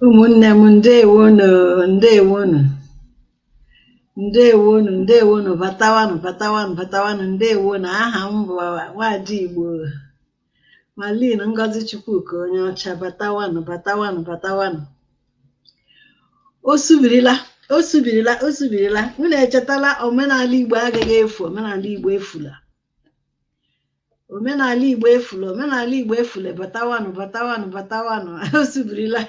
Ụmụnne m, ndewonu, ndewonu, ndewonu, ndewonu. Batawanụ, batawanụ, batawanụ. Ndewonu. Aha m bụ Nwaada Igbo Malin Ngozi Chukwuka onye ọcha. Batawanụ, batawanụ, batawanụ. O subirila, o subirila, o subirila. Unu echetala, omenala Igbo agaghị efu. Omenala Igbo efula, omenala Igbo efula, omenala Igbo efula. Batawanụ, batawanụ, batawanụ. O subirila.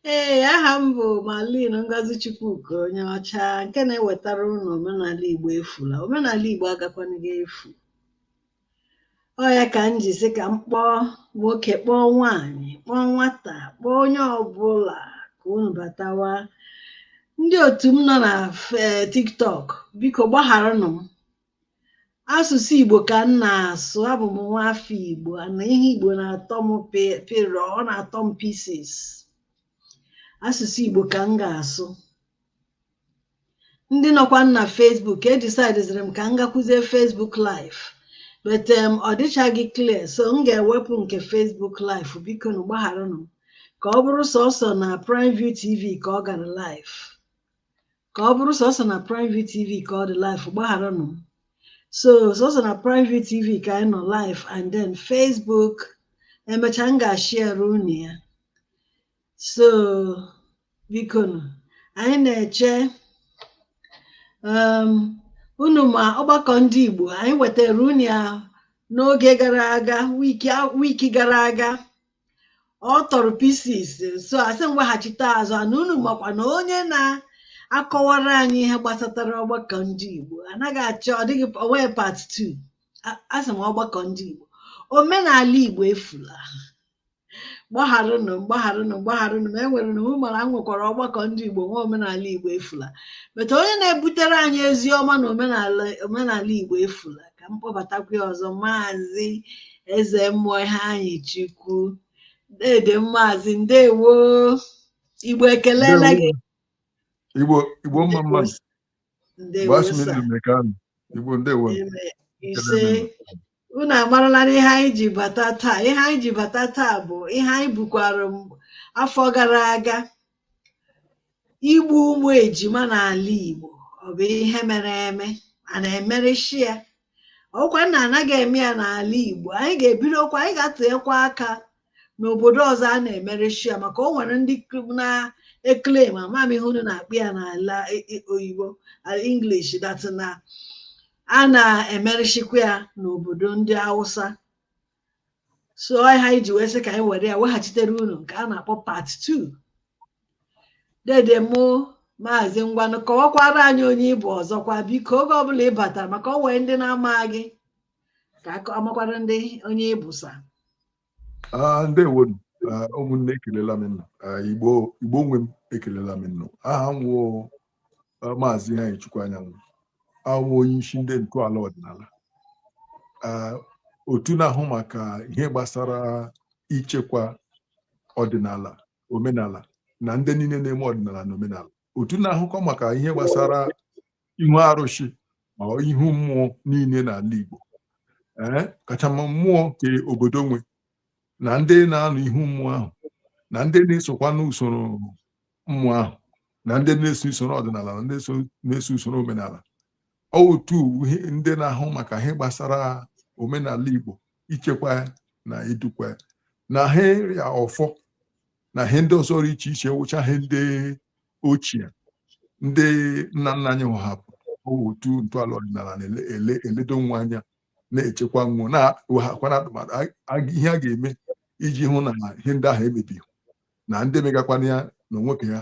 Ee, aha m bụ Malin Ngozi Chukwuka onye ọcha, nke na-ewetara unu omenala Igbo efula. Omenala Igbo agakwanụghị efu. Ọ ya ka m ji sị ka m kpọọ nwoke, kpọọ nwaanyị, kpọọ nwata, kpọọ onye ọbụla ka unu batawa. Ndị otu m nọ na TikTok, biko gbagharanụ m. Asụsụ Igbo ka m na-asụ. Abụ m nwa afọ Igbo na ihe Igbo na-atọ m pịrọ, ọ na-atọ m pieces. Asụsụ Igbo ka m ga-asụ. Ndị nọkwa na Facebook, edecideziri m ka m gakwuzie Facebook Live, but ọ dịchaghị clear, so m ga-ewepụ nke Facebook Live. Biko nụ gbagharanụ m, ka ọ bụrụ sọsọ na Prime View TV ka ọ gara live, ka ọ bụrụ sọsọ na Prime View TV ka ọ dị live. Gbagharanụ m. So sọsọ na Prime View TV ka anyị nọ live, and then Facebook, emechaa m ga-ashare unu ya. So biko nụ, anyị na-eche unu. Ma ọgbakọ ndị Igbo anyị wetara unu ya n'oge gara aga, wiki gara aga, ọ tọrọ pieces, so asị m weghachite azụ na unu makwa na onye na-akọwara anyị ihe gbasatara ọgbakọ ndị Igbo anaghị achọ ọ dịghị onwe part 2. Asị m ọgbakọ ndị Igbo, omenala Igbo efula. Gbagharụnụ, gbagharụnụ, gbagharụnụ. Ma enwere na mara nwekwara ọgbakọ ndị Igbo nwe omenala Igbo efula. Bete onye na-ebutere anyị ezi ọma na omenala Igbo efula, ka m kpọbatakwa ya ọzọ, Maazị Eze Mmụọ Iheanyị Chukwu. Dede Maazị, ndewo. Igbo ekelela gị. Igbo, Igbo mma mma. Ndewo sir. Igbo, ndewo. Ise, unu amarala n'ihe anyị ji bata taa. Ihe anyị ji bata taa bụ ihe anyị bukwara afọ gara aga: igbu ụmụ ejima n'ala Igbo. Ọ bụ ihe mere eme a na-emerechi ya, ọkwa na anaghị eme ya n'ala Igbo. Anyị ga-ebidokwa, anyị ga-atụnyekwa aka n'obodo ọzọ a na-emerechi ya, maka o nwere ndị na-eclaim, amamihe unu na-akpụ ya n'ala oyibo, English, that na a na-emerechikwa ya n'obodo ndị Hausa. So ha anyị ji wee sị ka anyị were ya weghachitere unu nke a na-akpọ part 2. Dede mụ, Maazị, ngwanụ, kọwakwara anyị onye ịbụ ọzọkwa, biko, oge ọbụla ị batara, maka o nwee ndị na-ama gị, ka amakwara ndị onye ịbụsa. Ndewo ụmụnne, ekelela m nnụ. Igbo, Igbo nwe m, ekelela m nnụ. Aha m wụ Maazị Iheanyị Chukwu Anyanwụ, awụ onye isi ndị ntọala ọdịnala, otu na-ahụ maka ihe gbasara ichekwa ọdịnala, omenala na ndị niile na-eme ọdịnala na omenala, otu na-ahụkwa maka ihe gbasara ihu arụsị ma ihu mmụọ niile n'ala Igbo, ee, kachama mmụọ nke obodo nwe, na ndị na-anọ ihu mmụọ ahụ, na ndị na-esokwa n'usoro mmụọ ahụ, na ndị na-eso usoro ọdịnala, na ndị na-eso usoro omenala. Otu ndị na-ahụ maka ihe gbasara omenala Igbo, ichekwa na idukwa na ha ya ọfọ na ihe ndị ọzọ dị iche iche, wụcha ihe ndị ochie ndị nna nna anyị hapụrụ. Otu ntọala ọdịnala na-ele eledo nwa anya, na-echekwa nwa, na-ewekwa atụmatụ ihe a ga-eme iji hụ na ihe ndị ahụ emebighị, na ndị megakwana ya na nwoke ya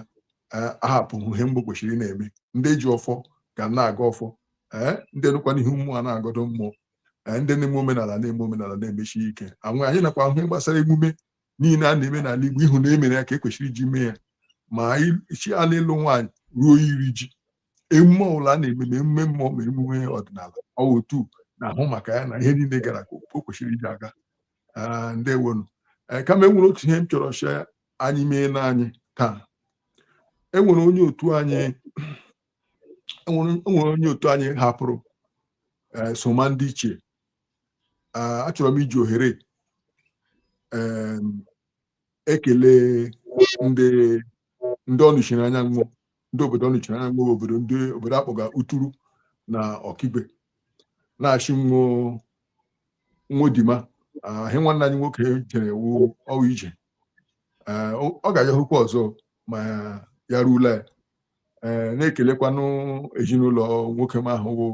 ahapụghị ihe mgbe kwesịrị ị na-eme. Ndị ji ọfọ ga na-aga ọfọ, ee, ndị nụkwa n'ihu mmụọ na-agọdọ mmụọ, ee, ndị na-eme omenala na-eme omenala, na-emechi ike. Anwe anyị nakwa ahụ ihe gbasara emume niile a na-eme n'ala Igbo, ịhụ na emere ya ka e kwesịrị iji mee ya, ma chi ala, ịlụ nwaanyị, ruo iri ji, emume ọbụla a na-eme, ma emume mmụọ ma emume ọdịnala, ọ otu na-ahụ maka ya na ihe niile gara ka o kwesịrị iji aga. Ndewonu. Kama enwere otu ihe m chọrọ shi anyị mee n'anyị taa. Enwere onye otu anyị hapụrụ soma ndị ichie. Achọrọ m iji ohere Ekele ndị ọ nọchiri anya nwụọ, ndị obodo ọ nọchiri anya nwụọ, obodo ndị obodo akpọga Uturu na Ọkigwe, na-achị nwụọ Nwodima ahị. Nwanne anyị nwoke jere wu ọwụ ije. Ọ ga-ayahụkwa ọzọ ma ya rula ya. Ee, na-ekelekwanụ ezinụlọ nwoke m ahụ wụ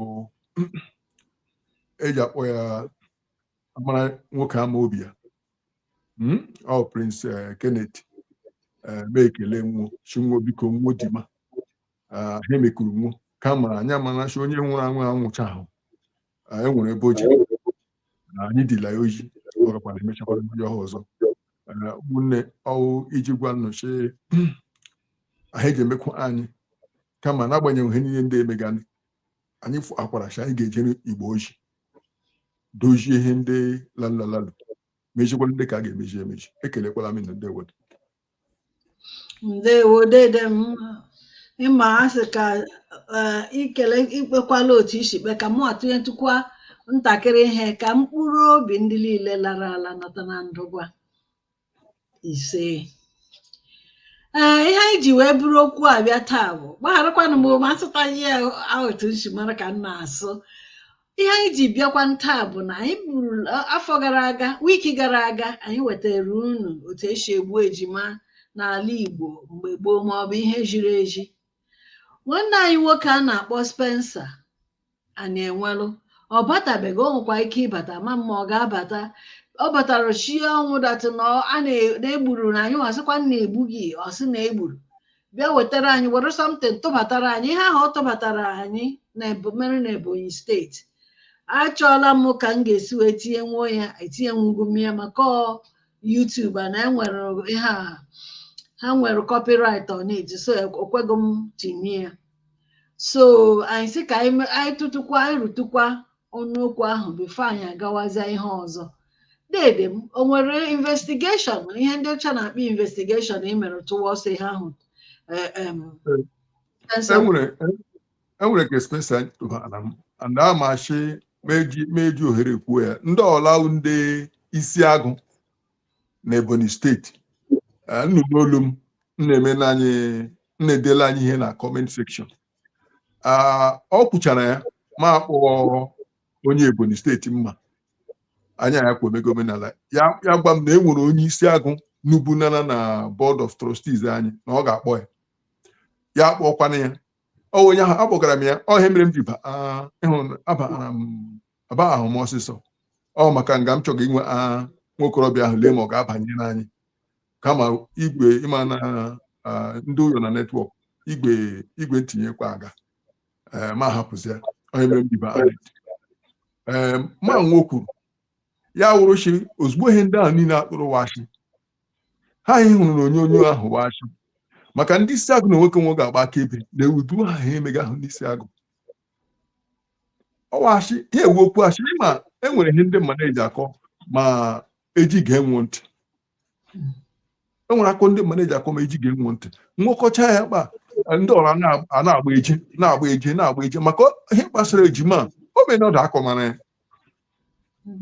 eji akpọ ya amara nwoke ama obi ya. Ọ Prince Kenneth. Ma ekele nwuo chinwo, biko Nwodima ha emekuru nwuo, kama anyị amara sị onye nwụrụ anwụ anwụcha ahụ e nwere ebe o jere na anyị dịla ya oji, ọ gakwara emechakwara ndị ọha ọzọ. Ụmụnne, ọwụ iji gwa nnọchi ahụ eji emekwa anyị, kama n'agbanyeghị ihe niile ndị emegani anyị akwara sị anyị ga-ejere Igbo oji, dozie ihe ndị lalalalu, mezikwara ndị ka a ga-emeji emeji. Ekelekwala m na ndị ewedo. Ndewo, dede m. Ịma asị ka ikele ikpekwala otu isi kpe ka mụ atụnyetụkwa ntakịrị ihe ka mkpụrụ obi ndị niile lara ala nata na ndụgwa ise. Ee, ihe anyị ji wee bụrụ okwu a bịa taa bụ, gbagharakwanụ m ma asụtaghị ya otu nsi mara ka m na-asụ. Ihe anyị ji bịakwa taa bụ na anyị buru afọ gara aga, wiki gara aga, anyị wetara unu otu esi egbu ejima n'ala Igbo mgbe gboo, ma ọ bụ ihe jiri eji. Nwanne anyị nwoke a na-akpọ Spencer anyị enwelụ ọ batabeghị. O nwekwa ike ịbata ma mma ọ ga-abata. Ọ batara chi ọnwụ datụ na a na-egburu na anyị wasịkwa na egbu gị. Ọ sị na egburu bịa wetara anyị, were something tụbatara anyị. Ihe ahụ ọ tụbatara anyị na mere na Ebonyi Steeti, achọọla m ka m ga-esi wee tinye nwuo ya, etinye nwugo m ya maka ọ YouTube a na enwere ihe a ha nwere copyright on it, so okwego m tinye ya. So anyị sị ka anyị tụtụkwa, anyị rụtụkwa ọnụ okwu ahụ before anyị agawazie ihe ọzọ. Dede m, o nwere investigation, ihe ndị ọcha na-akpọ investigation, ị mere towards ihe ahụ? Spencer? Enwere ka Spencer tụbara m and amachi meji ohere kwuo ya. Ndị ọlawu ndị isi agụ na Ebonyi Steeti, nnụnụ olu m na-eme n'anyị na-edela anyị ihe na comment section. Ọ kwuchara ya ma akpọọ onye Ebonyi Steeti mma anya ya kwa omego omenala ya. Ya gwa m na e nwere onye isi agụ nubunana na board of trustees anyị, na ọ ga-akpọ ya. Ya akpọkwana ya. Ọ onye ahụ akpọgara m ya. Ọ ihe mere m ji ịhụ abara m aba ahụ m ọsịsọ. Ọ maka nga m chọrọ inwe nwokorobịa ahụ, lee ma ọ ga-abanye n'anyị, kama igwe ịma na ndị ụyọ na network igwe igwe ntinyekwa aga. Ee, ma hapụzi ya. Onye mere m ji baa, ee, ma nwo kwuru ya wụrụ chi ozugbo. Ihe ndị ahụ niile akpụrụ washi ha anyị hụrụ n'onyonyo ahụ washi, maka ndị isi agụ na nwoke nwoke agba akaebe na ewudu ha ha emega ahụ ndị isi agụ. Ọwashi ha ewu okwu achị. Ịma enwere ihe ndị mmadụ eji akọ ma eji ga-enwe ntị. Enwere akọ ndị mmadụ eji akọ ma eji ga-enwe ntị. Nwekọcha ya kpa ndị ọra a na-agba eje, na-agba eje, na-agba eje maka ihe gbasara ejima a. O mere na ọdụ akọ mara ya,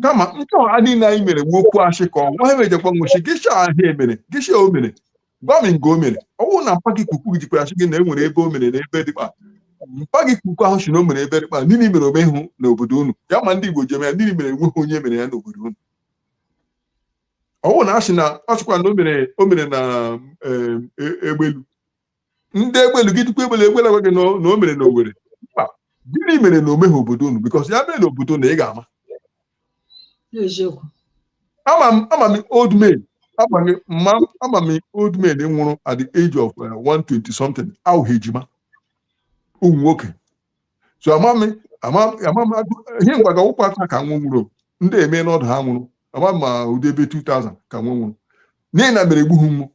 kama nke ọha niile anyị mere wu okwu ashị ka ọ nwa ha emejekwa nwụchi gịsha ahụ emere gịsha o mere. Gwa m nga o mere. Ọ bụrụ na mpa gị kuku gị jikwara asị gị na e nwere ebe o mere na ebe dịkpa mpa gị kuku ahụ si na o mere ebe dịkpa niile mere omehụ n'obodo unu ya, ma ndị Igbo ji eme ya niile mere, enweghị onye mere ya n'obodo unu. Ọ bụrụ na a sị na ọ sịkwa na o mere na egbelu ndị egbelu gị tupu egbelu egbelu agwa gị na o mere na Owerri. Mba, gịnị mere na o meghị obodo unu? Because ya mere n'obodo na ị ga-ama. Eziokwu. Ama m old man, ama m mma, ama m old man nwụrụ at the age of 120 something ahụghị ejima ụmụ nwoke. So ama m ama m ihe ngwa ga ụkwa aka ka nwa nwụrụ. Ndị eme n'ọdụ ha nwụrụ, ama m ma ụdị ebe 2000 ka nwa nwụrụ n'ihi na mere egbughị mmụ.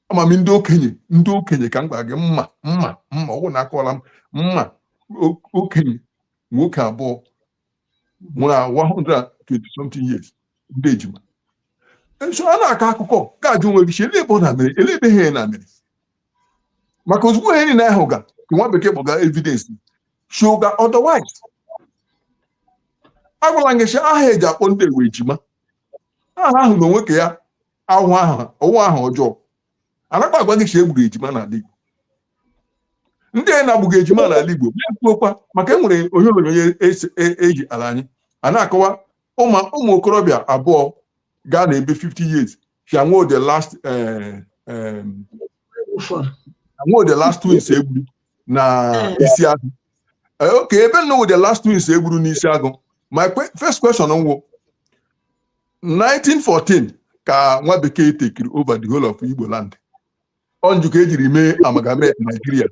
Ama m ndị okenye, ndị okenye ka m gwara gị mma mma mma ọgwụ na akọwala m mma okenye nwoke abụọ nwụrụ 120 something years, ndị ejima. Nso a na-akọ akụkọ ga-ajụ onwe gị si ele ebe ọ na mere, ele ebe ihe na mere, maka ozugbo ihe niile ahụ ga ka nwa bekee kpọga evidence show ga otherwise. Agwala gị sị aha eji akpọ ndị ewe ejima, aha ahụ na onwe ka ya. Ahụ ahụ ọwụ ahụ ọjọọ. Anakwa agwa gị si egburu ejima n'ala Igbo. Ndị a na-agbụghị ejima n'ala Igbo na-ekwuokwa maka enwere onye onyonyo eji ala anyị a na-akọwa ụmụ okorobịa abụọ gaa na ebe 50 years si anwụ the last ụfọdụ anwụ the last twins egburu na isi agụ. Okay, ebe nọ the last twins egburu n'isi agụ, my first question nwụ, 1914 ka nwa bekee tekiri over the whole of Igbo land. Ọ njikọ ejiri mee amalgamate Nigeria,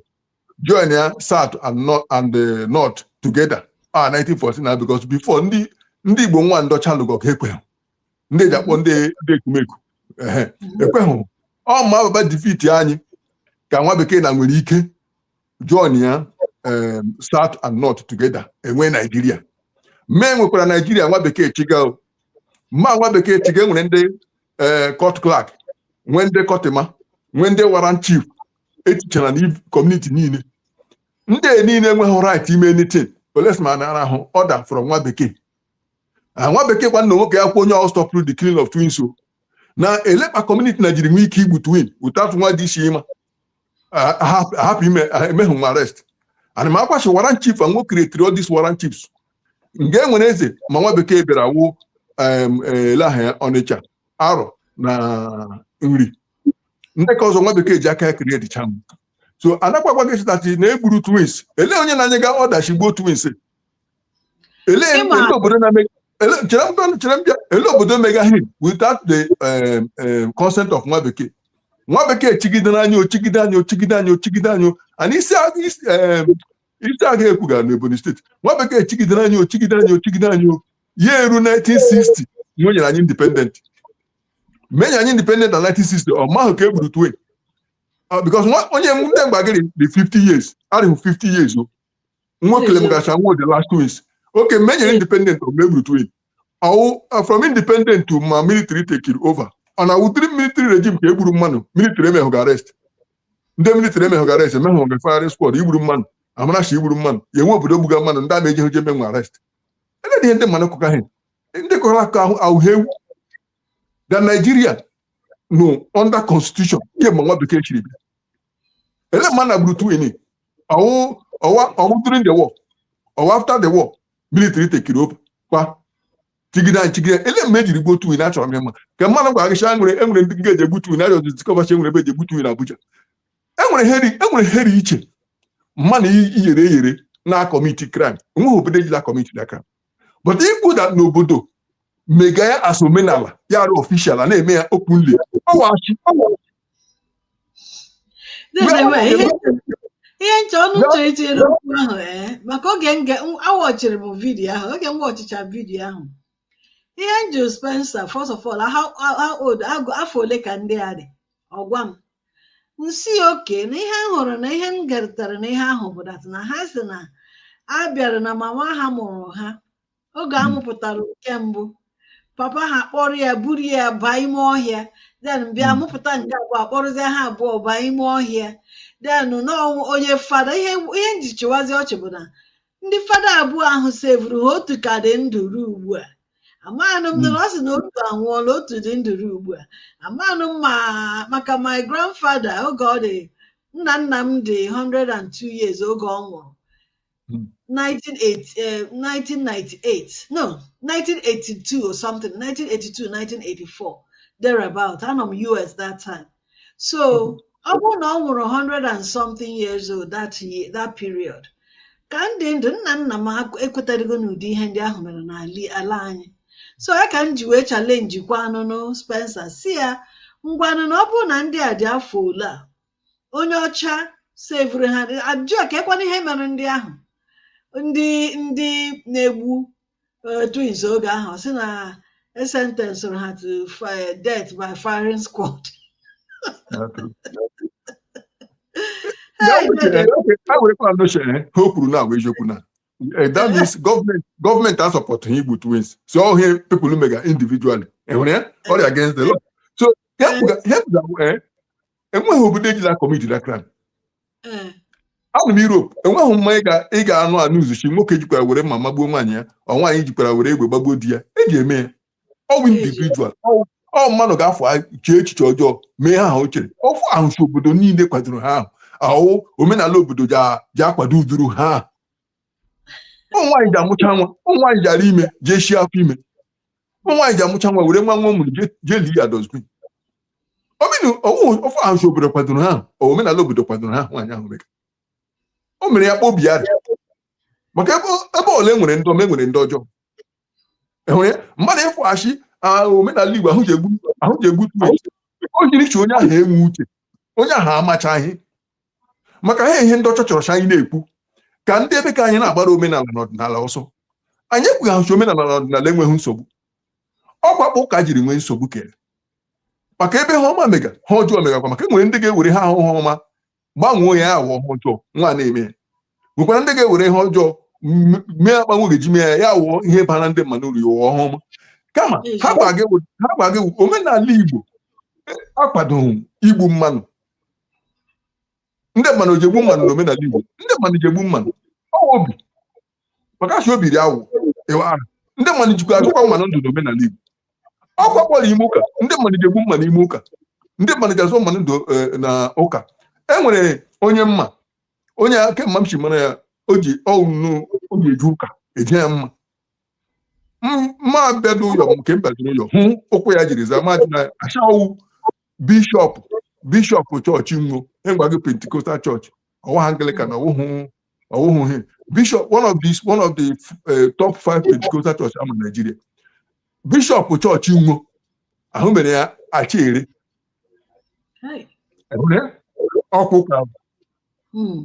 join ya south and north and the north together, 1914 na, because before, ndị Igbo nwa ndọcha lụgọ ka ekweghị ndị eji akpọ ndị ekumeku ehe ekweghị. Ọ ma baba defeat anyị ka nwa bekee na nwere ike join ya south and north together, enwee Nigeria. Mee nwekwara Nigeria nwa bekee chiga o. Ma nwa bekee chiga, enwere ndị court clerk, nwee ndị kọtịma, nwee ndị warrant chief etichara na community niile. Ndị a niile enweghị right ime anything unless ma nara ahụ order from nwa bekee. Ah, nwa bekee gwa nna nwoke ya kwụ onye ọ stop the killing of twins o na elekpa community na jiri nwee ike igbu twin without nwa dị isi ịma ahapụ ime emehụ nwa arrest. And ma akwachi warrant chief and nwo create all these warrant chiefs nga enwere eze. Ma nwa bekee bịara wụ ele aha ya Ọnịcha arọ na nri ndị ka ọzọ nwa bekee ji aka ya create cham. So anakwa gwa gị sịtati na egburu twins. Ele onye na-anyega ọdachi gbuo twins? Ele ele obodo na-eme chere m, chere m bịa. Ele obodo megaghị without the consent of nwa bekee? Nwa bekee chigidere anyị, ochigide anyị, ochigide anyị, ochigide anyị. And isi agha ekwugara n'Ebonyi Steeti. Nwa bekee chigidere anyị, ochigide anyị, ochigide anyị o. Ya eru 1960, nwe nyere anyị independent, menye anyị independent na 1960. Ọ mahụ ka e gburu twin. Because onye ndị mgbagịrị dị 50 years, arịhụ 50 years o nwoke m gacha nwa the last twins. Okay, menyere independent, ọ mgbe e gburu twin ọwụ from independent to ma military take over. Ọ na wutiri military regime ka e gburu mmadụ, military emeghụ arrest, ndị military emeghụ arrest, emeghụ ga firing squad igburu mmadụ, amarachi igburu mmadụ ya enwe obodo gbuga mmadụ, ndị ama ejeghị je menwe arrest. Ele ihe ndị mmadụ kụka ha, ndị kọrọ akụ ahụ ahụhụ ewu na Nigeria no under constitution kemgbe nwa bekee chiri bịa. Ele mmadụ na gburu twin ọwụ ọwa ọwụ during the war, ọwụ after the war military take over kwa chigide anyị chigide. Ele mgbe ejiri gbuo twin? Achọrọ m ịma ka mmadụ gwara gị sị enwere ndị ga-eji egbu twin. Achọrọ discover enwere ebe eji egbu twin na Abuja. Enwere heri iche mmadụ iyere eyere na commit crime. Enweghị obodo ejila commit that crime, but ikwu that n'obodo mega ya as omenala ya arụ official a na-eme ya openly, ọwachi. Ihe nche ọnụ chọrọ itinye n'okwu ahụ, ee, maka oge nge awọchiri m video ahụ, oge m wọchicha video ahụ, ihe m jụrụ Spencer, first of all, how old, afọ ole ka ndị a dị? Ọ gwa m nsi oke na ihe m hụrụ na ihe m geritara na ihe ahụ bụ that na ha si na a bịara na mama ha mụrụ ha oge a mụpụtara nke mbụ, papa ha kpọrọ ya buru ya baa ime ọhịa, then bịa mụpụta nke abụọ, akpọrọzie ha abụọ baa ime ọhịa, then n'ọnwụ onye fada. Ihe nji chịwazi ọchị bụ na ndị fada abụọ ahụ sevuru ha, otu ka dị ndụ ruo ugbu a. Amanụ m na ọ sị na otu anwụọla, otu dị ndụ ruo ugbu a. Amanụ m ma maka my grandfather, oge ọ dị, nna nna m dị 102 years oge ọ nwụrụ, 1980, 1998, no, 1982 or something, 1982, 1984 thereabout. Anọ m US that time. So ọ bụrụ na ọ nwụrụ 100 and something years old that year, that period ka m dị ndụ, nna nna m ekwetaghị n'ụdị ihe ndị ahụ mere n'ala ala anyị. So ya ka m ji wee challenge kwa anụnụ Spencer si ya ngwanụ na ọ bụrụ na ndị a dị afọ ole a onye ọcha sevuru ha, ajụ ka ekwana ihe mere ndị ahụ, ndị na-egbu twins oge ahụ. Ọ sị na esentensụrụ ha to death by firing squad. Ya Hey, wuche, Dede. Okay, ha werekwa notion ha o kwuru na agwa eziokwu na that means gọọmenti a support ha igbu twins. So all here people mega individually, ị hụrụ ya, ọ against the law. So ihe kwuga enweghị obodo ejila commit that crime. Anụ m Europe, enweghị mma ị ga-anụ anụ uzuchi nwoke jikwara were mma magbuo nwaanyị ya, ọ nwaanyị jikwara were egbe gbagbuo di ya. Eji eme ya ọwụ individual. Ọ mmadụ ga-afọ chee echiche ọjọọ mee ha ahụ o chere ọfụ ahụ si obodo niile kwadoro ha ahụ ahụ omenala obodo ji akwado uduru ha. Ụmụ nwaanyị ji amụcha nwa, ụmụ nwaanyị ji ara ime jee shie afọ ime, ụmụ nwaanyị ji amụcha nwa were nwa nwa mụrụ jee lie ya dustbin. Omenu ọfụ ahụ si obodo kwadoro ha ahụ, omenala obodo kwadoro ha. Nwaanyị ahụ mega o mere ya kpobi ya maka ebe ole nwere ndị ọma, enwere ndị ọjọọ. Ehụrụ ya mmadụ ịfụghachi omenala Igbo ahụ ji egbu, ahụ ji egbu o jiri chi onye ahụ enwe uche, onye ahụ amachaghị maka ha. Ihe ndị ọcha chọrọ cha anyị na-ekwu ka ndị ebe ka anyị na-agbara omenala na ọdịnala ọsọ. Anyị ekwughị ahụchi omenala na ọdịnala enweghị nsogbu. Ọkwakpọ ụka jiri nwee nsogbu kere maka ebe ha ọma mega, ha ọjọọ megakwa, maka enwere ndị ga-ewere ha ahụhụ ọma gbanwee ya awụ ha ọjọọ nwa na-eme ya, nwekwara ndị ga-ewere ihe ọjọọ mee akpanwe ga-eji mee ya, ya wụọ ihe bara ndị mmadụ uru, ya wụọ ọma. Kama ha gwa gị omenala Igbo akwadoghị igbu mmanụ. Ndị mmadụ ji egbu mmanụ n'omenala Igbo, ndị mmadụ ji egbu mmanụ ọ obi maka achị obi ri awụ ịwa ahụ. Ndị mmadụ jikwa azụkwa mmanụ ndụ n'omenala Igbo. Ọkwa kpọrọ ime ụka, ndị mmadụ ji egbu mmanụ ime ụka, ndị mmadụ ji azụ mmanụ ndụ na ụka. E nwere onye mma, onye kemgbe m si mara ya, o ji ọnụ o ji eje ụka eje ya mma mma bịado ụlọ nke m bịadoro ụlọ hụ ụkwụ ya jiri zaa ma jụ na achawu bishọp chọọchị nwo engwa gị Pentecostal chọọchị, ọwụghị Anglican, ọwụhụ he bishọp, one of the top five Pentecostal church ama Nigeria. Bishọp chọọchị nwo ahụ mere ya acha ere. Hey. Ọkwụ ụka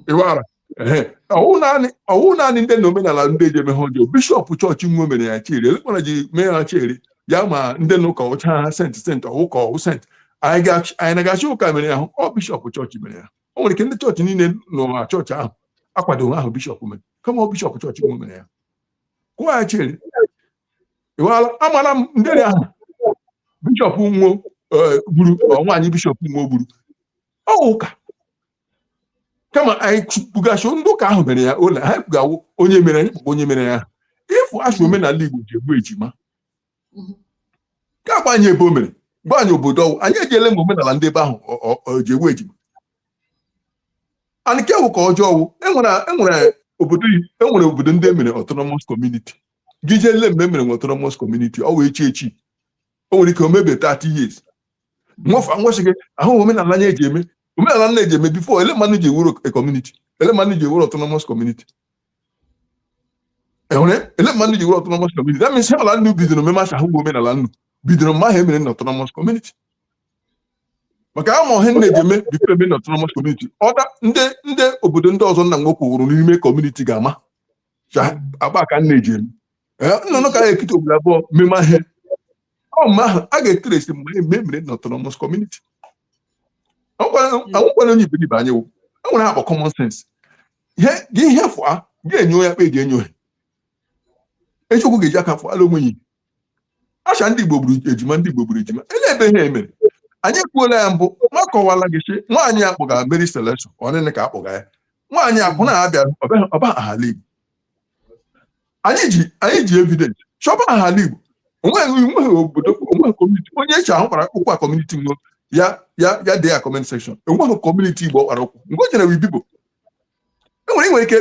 ịwara ehe ọwụ naanị ndị na omenala ndị eji eme ha ọjọọ. Bishọp chọọchị nwo mere ya chiere elekwana ji mee ya chiere ya ma ndị n'ụka ọcha ha saint ọwụ ka ọwụ saint anyị na-agachi ụka mere ya hụ ọ bishọp chọọchị mere ya. O nwere ike ndị chọọchị niile nọ na chọọchị ahụ akwadoghị ahụ bishọp mere, kama ọ bishọp chọọchị nwo mere ya kụwa ya chiere ịwala. Amara m ndị ahụ bishọp nwo gburu ọ nwaanyị bishọp nwo gburu ọ ụka, kama anyị kpugasị ndị ụka ahụ mere ya ụlọ ha kpugawo onye mere anyị kpukwa onye mere ya. Ịfụ asụ omenala Igbo ji egbu ejima ka agba anyị ebe o mere, gwa anyị obodo ọwụ anyị ejiele ma omenala ndị ebe ahụ ji egbu ejima. And nke wụ ka ọjọọ wụ enwere obodo, enwere obodo ndị emere autonomous community. Gị jee lee mgbe emere autonomous community, ọ wụ echi echi, o nwere ike o mebe 30 years nwefa nwesị gị ahụ omenala anyị eji eme omenala nna eji eme before ele mmanụ ji ewuru a community, ele mmanụ ji ewuru autonomous community. Enwere ele mmanụ ji ewuru autonomous community. That means ala nnu bidoro meme asha ahụ omenala nnu bidoro mgbe ahụ emere na autonomous community, maka ama ọhe nna eji eme before eme na autonomous community. Ọda ndị obodo ndị ọzọ nna nwoke wụrụ n'ime community ga-ama agba ka nna eji eme. Nnụnụ ka ya ekite obodo abụọ meme ahịa ọ mgbe ahụ a ga-eteresi mgbe eme mere na autonomous community. Anwụkwana onye iberibe anyị wụ enwere akpọ common sense ihe gị ihe fụa ga-enyo ya kpa eji enyo ha eziokwu ga-eji aka fụala onwe ya. Asha ndị Igbo gburu ejima, ndị Igbo gburu ejima ele ebe ha emere. Anyị ekwuola ya mbụ ma kọwala gị sị nwaanyị akpọga Mary Slessor ọnịnị ka akpọga ya nwaanyị akwụna abịa ọba ahala Igbo. Anyị ji evidence chọba ahala Igbo. Onweghị obodo, onweghị community onye echi ahụ kpara ụkwụ a community nwe ya ya ya dee ya comment section. Enweghị community Igbo kpara ụkwụ mgbe o jere Ibibo. Enwere ike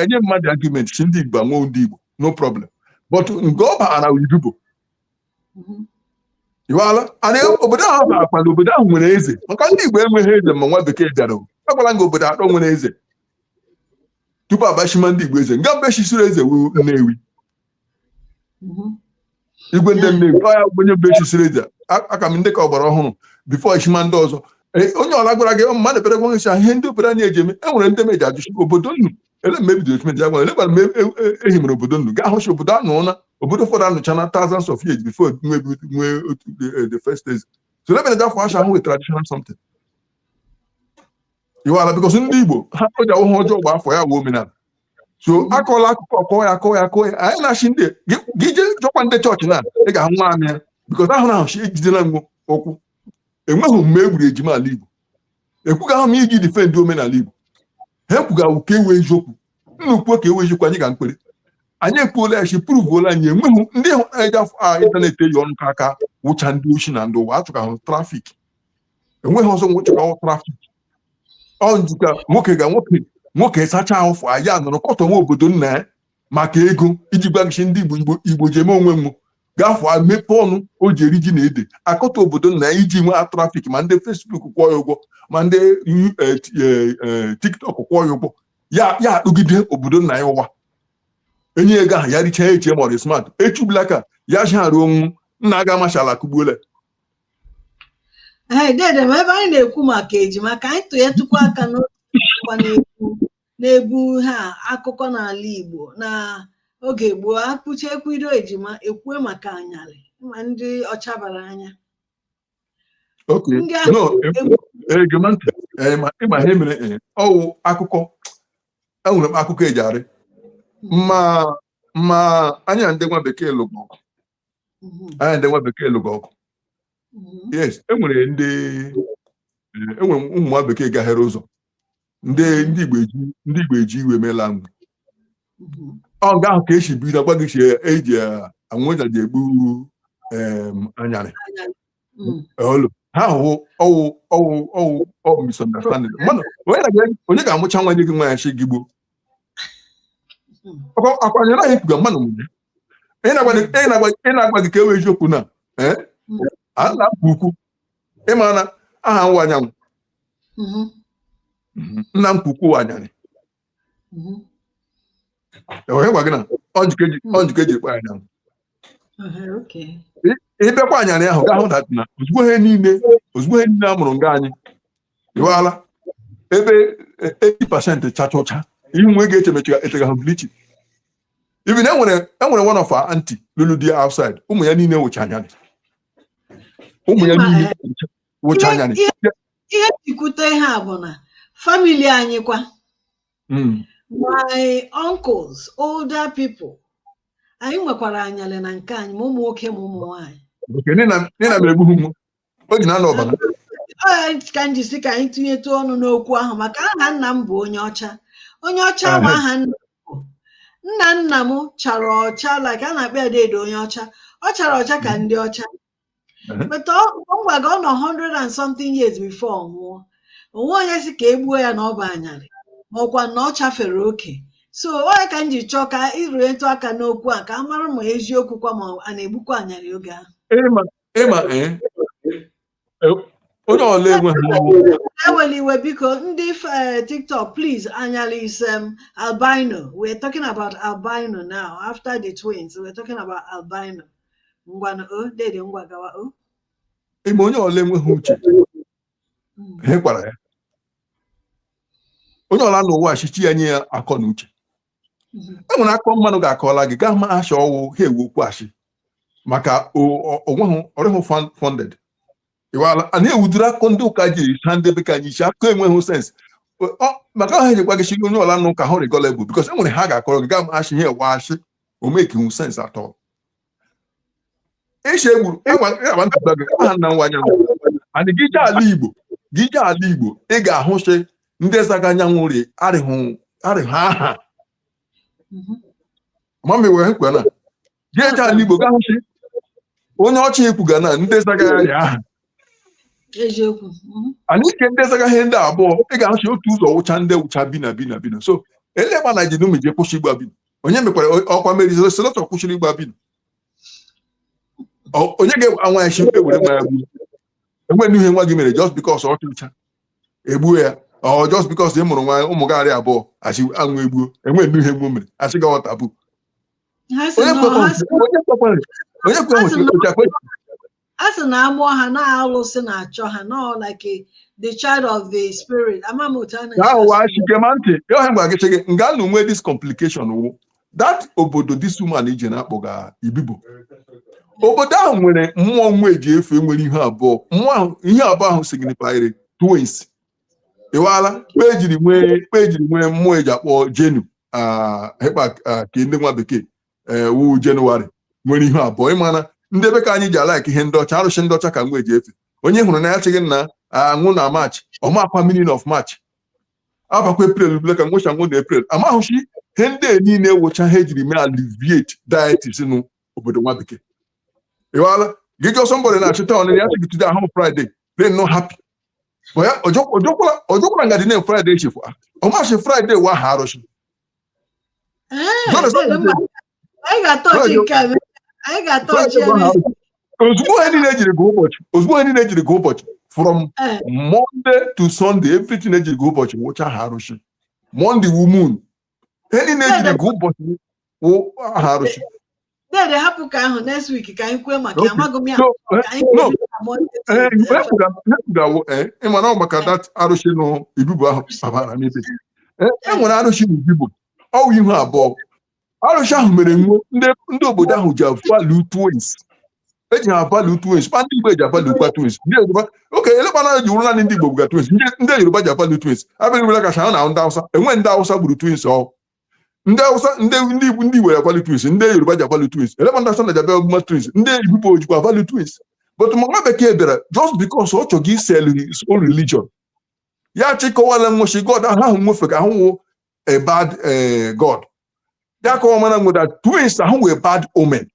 enye mmadụ argument si ndị Igbo anwụ ndị Igbo, no problem, but nke ọ bara Ibibo iwala ana obodo ahụ barakwa na obodo ahụ nwere eze, maka ndị Igbo enweghị eze ma nwa bekee bịara. Agwala nga obodo atọ nwere eze tupu abachima ndị Igbo eze. Nga mbe chisiri eze wu Nnewi, igwe ndị Nnewi, ọ ya onye mbe chisiri eze aka m ndị ka ọgbara ọhụrụ before echima ndị ọzọ. Onye ọla gwara gị mmadụ bịara gwa gị ihe ndị obodo anyị eji eme. E nwere ndị meji ajụchi obodo nnu ele mgbe ebidoro echimeji ya gwara ele mgbe ehi mere obodo nnu gaa hụchi obodo anụọna obodo ụfọdụ anụchana thousands of years before nwee otu the first eze. So ebe na afọ asha ahụ traditional something iwala because ndị Igbo ha o ji awụ ha ọjọọ gba afọ ya wụ omenala. So akọla akụkọ kọọ ya kọọ ya kọọ ya. Anyị na-achị ndị gị jee jọkwa ndị chọọchị na ị ga-ahụ nwa amị ya because ahụ na ahụ ejidela ngwụ ụkwụ. Enweghị omume egburu ejima ala Igbo ekwughị ahụ m iji defend omenala Igbo. Ha ekwugawu ka ewe eziokwu nnukwu ka ewe eziokwu. Anyị ga mkpere anyị ekwuola ya chi pruvuola anyị enweghị ndị eji afọ a ịntanetị eyi ọnụ ka aka. Wụcha ndị oshi na ndị ụwa achụka hụ traffic. Enweghị ọzọ nwụchụka traffic. Ọ njikwa nwoke ga nwoke nwoke sacha ahụ ya nọrọ kọtọm obodo nna ya maka ego iji gwagịchi ndị Igbo. Igbo Igbo ji eme onwe m gafọ mepee ọnụ o ji eri ji na ede akọta obodo nna ya iji nwee traffic. Ma ndị Facebook kwụọ ya ụgwọ, ma ndị TikTok kwụọ ya ụgwọ, ya ya akpụgide obodo nna ya. Ụwa enye ego ahụ ya richaa eche ma ọ dị smart echubula ka ya ji arụ onwu nna ga amashala kugbuola. Ee, dede, ma ebe anyị na-ekwu maka ejima, ka anyị tụnyetụkwa aka n'otu akụkọ na-ekwu na-ebu ha akụkọ n'ala Igbo na oge gboo. Akpụcha ekwido ejima, ekwue maka anyarị, ma ndị ọcha bara anya. Ndị ahụ No, ege m ntị. Ee, ma ịma ihe mere, ee, ọwụ akụkọ. Enwere m akụkọ eji arị mma mma anya. Ndị nwa bekee lụgụ ọgụ. Anya ndị nwa bekee lụgụ ọgụ. Yes, enwere ndị enwere ụmụ nwa bekee gaghere ụzọ, ndị Igbo eji ndị Igbo eji iwe meela mgbe ọ nga ahụ ka esi bido agwa gị si eji anwụnta ji egbu anyarị. Olu ha hụ ọwụ ọwụ ọwụ ọwụ misunderstanding. Mmadụ onye ga-amụcha nwa nye gị nwa ya chi gị gbuo. Akwa anyarị ahụ ekwuga mmadụ nwunye ị na-agwa gị ka e wee eziokwu na ee a na-apụ ukwu. Ịma na aha nwa anyanwụ, nna m kwukwu anyarị. Onye gwa gị na ọ njikọ eji ekpe anyanwụ? Ịbịakwa anyarị ahụ gaa hụ na ozugbo ihe niile a mụrụ nga anyị ịwaala ebe 80% chacha ụcha ihe nwe ga-eche emechiga ha bleaching. Even enwere one of our auntie lụrụ di outside, ụmụ ya niile wụcha anyarị, ụmụ ya niile wụcha anyarị. Ihe jikwute ha bụ na family anyị kwa, my uncles, older people, anyị nwekwara anyalị na nke anyị, ma ụmụ nwoke ma ụmụ nwaanyị. Nne na mere egbughị m o ji na-anọ ọbara. Ọ ka m ji sị ka anyị tinyetụ ọnụ n'okwu ahụ maka aha nna m bụ onye ọcha, onye ọcha ma aha nna m bụ nna nna m chara ọcha, like a na-akpọ ya deede onye ọcha. Ọ chara ọcha ka ndị ọcha, but ọ gwa gị ọ nọ 100 and something years before ọ nwụọ. Onwe onye si ka e gbuo ya na ọ bụ anyarị, ma ọkwa na ọ chafere oke. So onye ka m ji chọọ ka ịrụnyetụ aka n'okwu a ka a mara ma eziokwu kwa ma a na-egbukwa anyarị oge ahụ. Ịma ee, onye ọla enweghị Ewela iwe biko, ndị TikTok, please. Anyali is albino. We're talking about albino now. After the twins, we're talking about albino. Ngwanụ o dede, ngwa gawa o. Ịma onye ọla enweghị uche ihe kwara ya, onye ọla n'ụwa achịchi ya nye ya akọ na uche. E nwere akọ mmanụ ga-akọla gị gaa ma asha ọwụ ha ewu okwu ashị maka onweghị ọrịhụ funded. Ịwala a na-ewudiri akụkọ ndị ụka ji ha ndị be ka anyị isi akụkọ enweghị sense maka ahụ ejikwa gị chi onye ọla n'ụka hụ rigolebụ because e nwere ha ga-akọrọ gị gaa ma ashị ihe ewe ashị o mekihu sense atọ. Ịsha egburu agwa ntụgba gị aha nna nwa anyanwụ and gị jee ala Igbo, gị jee ala Igbo, ị ga-ahụ sị ndị zaga anyanwụ ri arịhụ arịhụ aha. Mami wee kwe na jee jee ala Igbo gaa hụ sị onye ọcha ekwuga na ndị zaga ya aha. Eziokwu. Anyị ike ndị zaga ihe ndị abụọ ị ga-ahụ sị otu ụzọ wụcha ndị wụcha bi na bi na bi na so elekpa na jiri je kwụsị ịgba bi. Onye mekwara ọkwa meri senator kwụsịrị ịgba bi? Onye ga-anwa ya chi ewere nwa ya gbuo? Enweghị ihe nwa gị mere just because ọ chụcha egbuo ya, ọ just because ị mụrụ nwa ụmụ gị arị abụọ achị anwụ egbuo. Enweghị ihe nwa mere achị gawa tabu. Ha sị onye na onye kwekwara onye kwe a sị na amụọ ha na-alụsị na-achọ ha nọ like the child of the spirit. Ama m otu a na-esi Ka ahụ asụ. Achị gema ntị ihe gwa gị sị gị nga na nwee this complication wụ that obodo this woman ije na-akpọga Ibibo. Obodo ahụ nwere mmụọ nwa eji efe nwere ihe abụọ. Mmụọ ahụ, ihe abụọ ahụ signifyịrị twins. Ịwala kpe ejiri nwee mmụọ eji akpọ jenu hekpa ka ndị nwa bekee wu Jenụwarị nwere ihe abụọ. Ịmana ndị ebe ka anyị ji ala ihe ndị ọcha, arụsị ndị ọcha ka nwa eji efe. Onye hụrụ na ya chịghị nna anwụ na March, ọmakwa meaning of March, abakwa April bụla ka nwụcha nwụ na April amahụchi. Ihe ndị a niile wụcha ha ejiri mee alleviate deities n'obodo nwa bekee. Ịwala Gị jụọ somebody na-achịta ọnụ ya, sị gị today ahụ Friday, they no happy. But ya ojokwala nga dị name Friday chefụ ọmachi Friday wa aha arụsị. Ee, Do you understand? Dede, mba, anyị ga-atọchi nke a, anyị ga-atọchi Friday ya bụ aha n'isi. arụsị. Ozugbo ihe niile ejiri gụ ụbọchị, ozugbo ihe niile ejiri gụ ụbọchị, from Monday to Sunday, everything ejiri gụ ụbọchị wụcha aha arụsị. Monday wu moon. Ihe niile ejiri gụ ụbọchị wụ aha arụsị. Dede, hapụ ka ahụ next week ka anyị kwuo maka ya. Okay. Amaghị m ya. So, Ka anyị no, kwuo na Monday to ihe kwuga ịma na ọ maka that arụsị nụ Ibibo ahụ babara n'ebe. E nwere arụsị n'Ibibo, ọwụ ihu abụọ. Arụsị ahụ mere nwo ndị obodo ahụ ji value twins. Eji ha value twins, ma ndị Igbo eji value kwa twins. Ndị Yoruba, oke elekwana ji wụrụ naanị ndị Igbo buga twins, ndị Yoruba ji value twins. Abịrị were kacha ha na ndị Hausa, enwe ndị Hausa gburu twins ọ. Ndị Hausa, ndị Igbo ji value twins, ndị Yoruba ji value twins. Elekwa ndị Hausa na ji abịa twins, ndị Igbo jikwa value twins. But ma nwa bekee bịara just because ọ chọrọ isell his own religion. Ya chịkọwala nwochi God ahụ ahụ nwefe ka ahụ wụ a bad God. Ya kọwa mana nwe that twins ahụ were bad omen.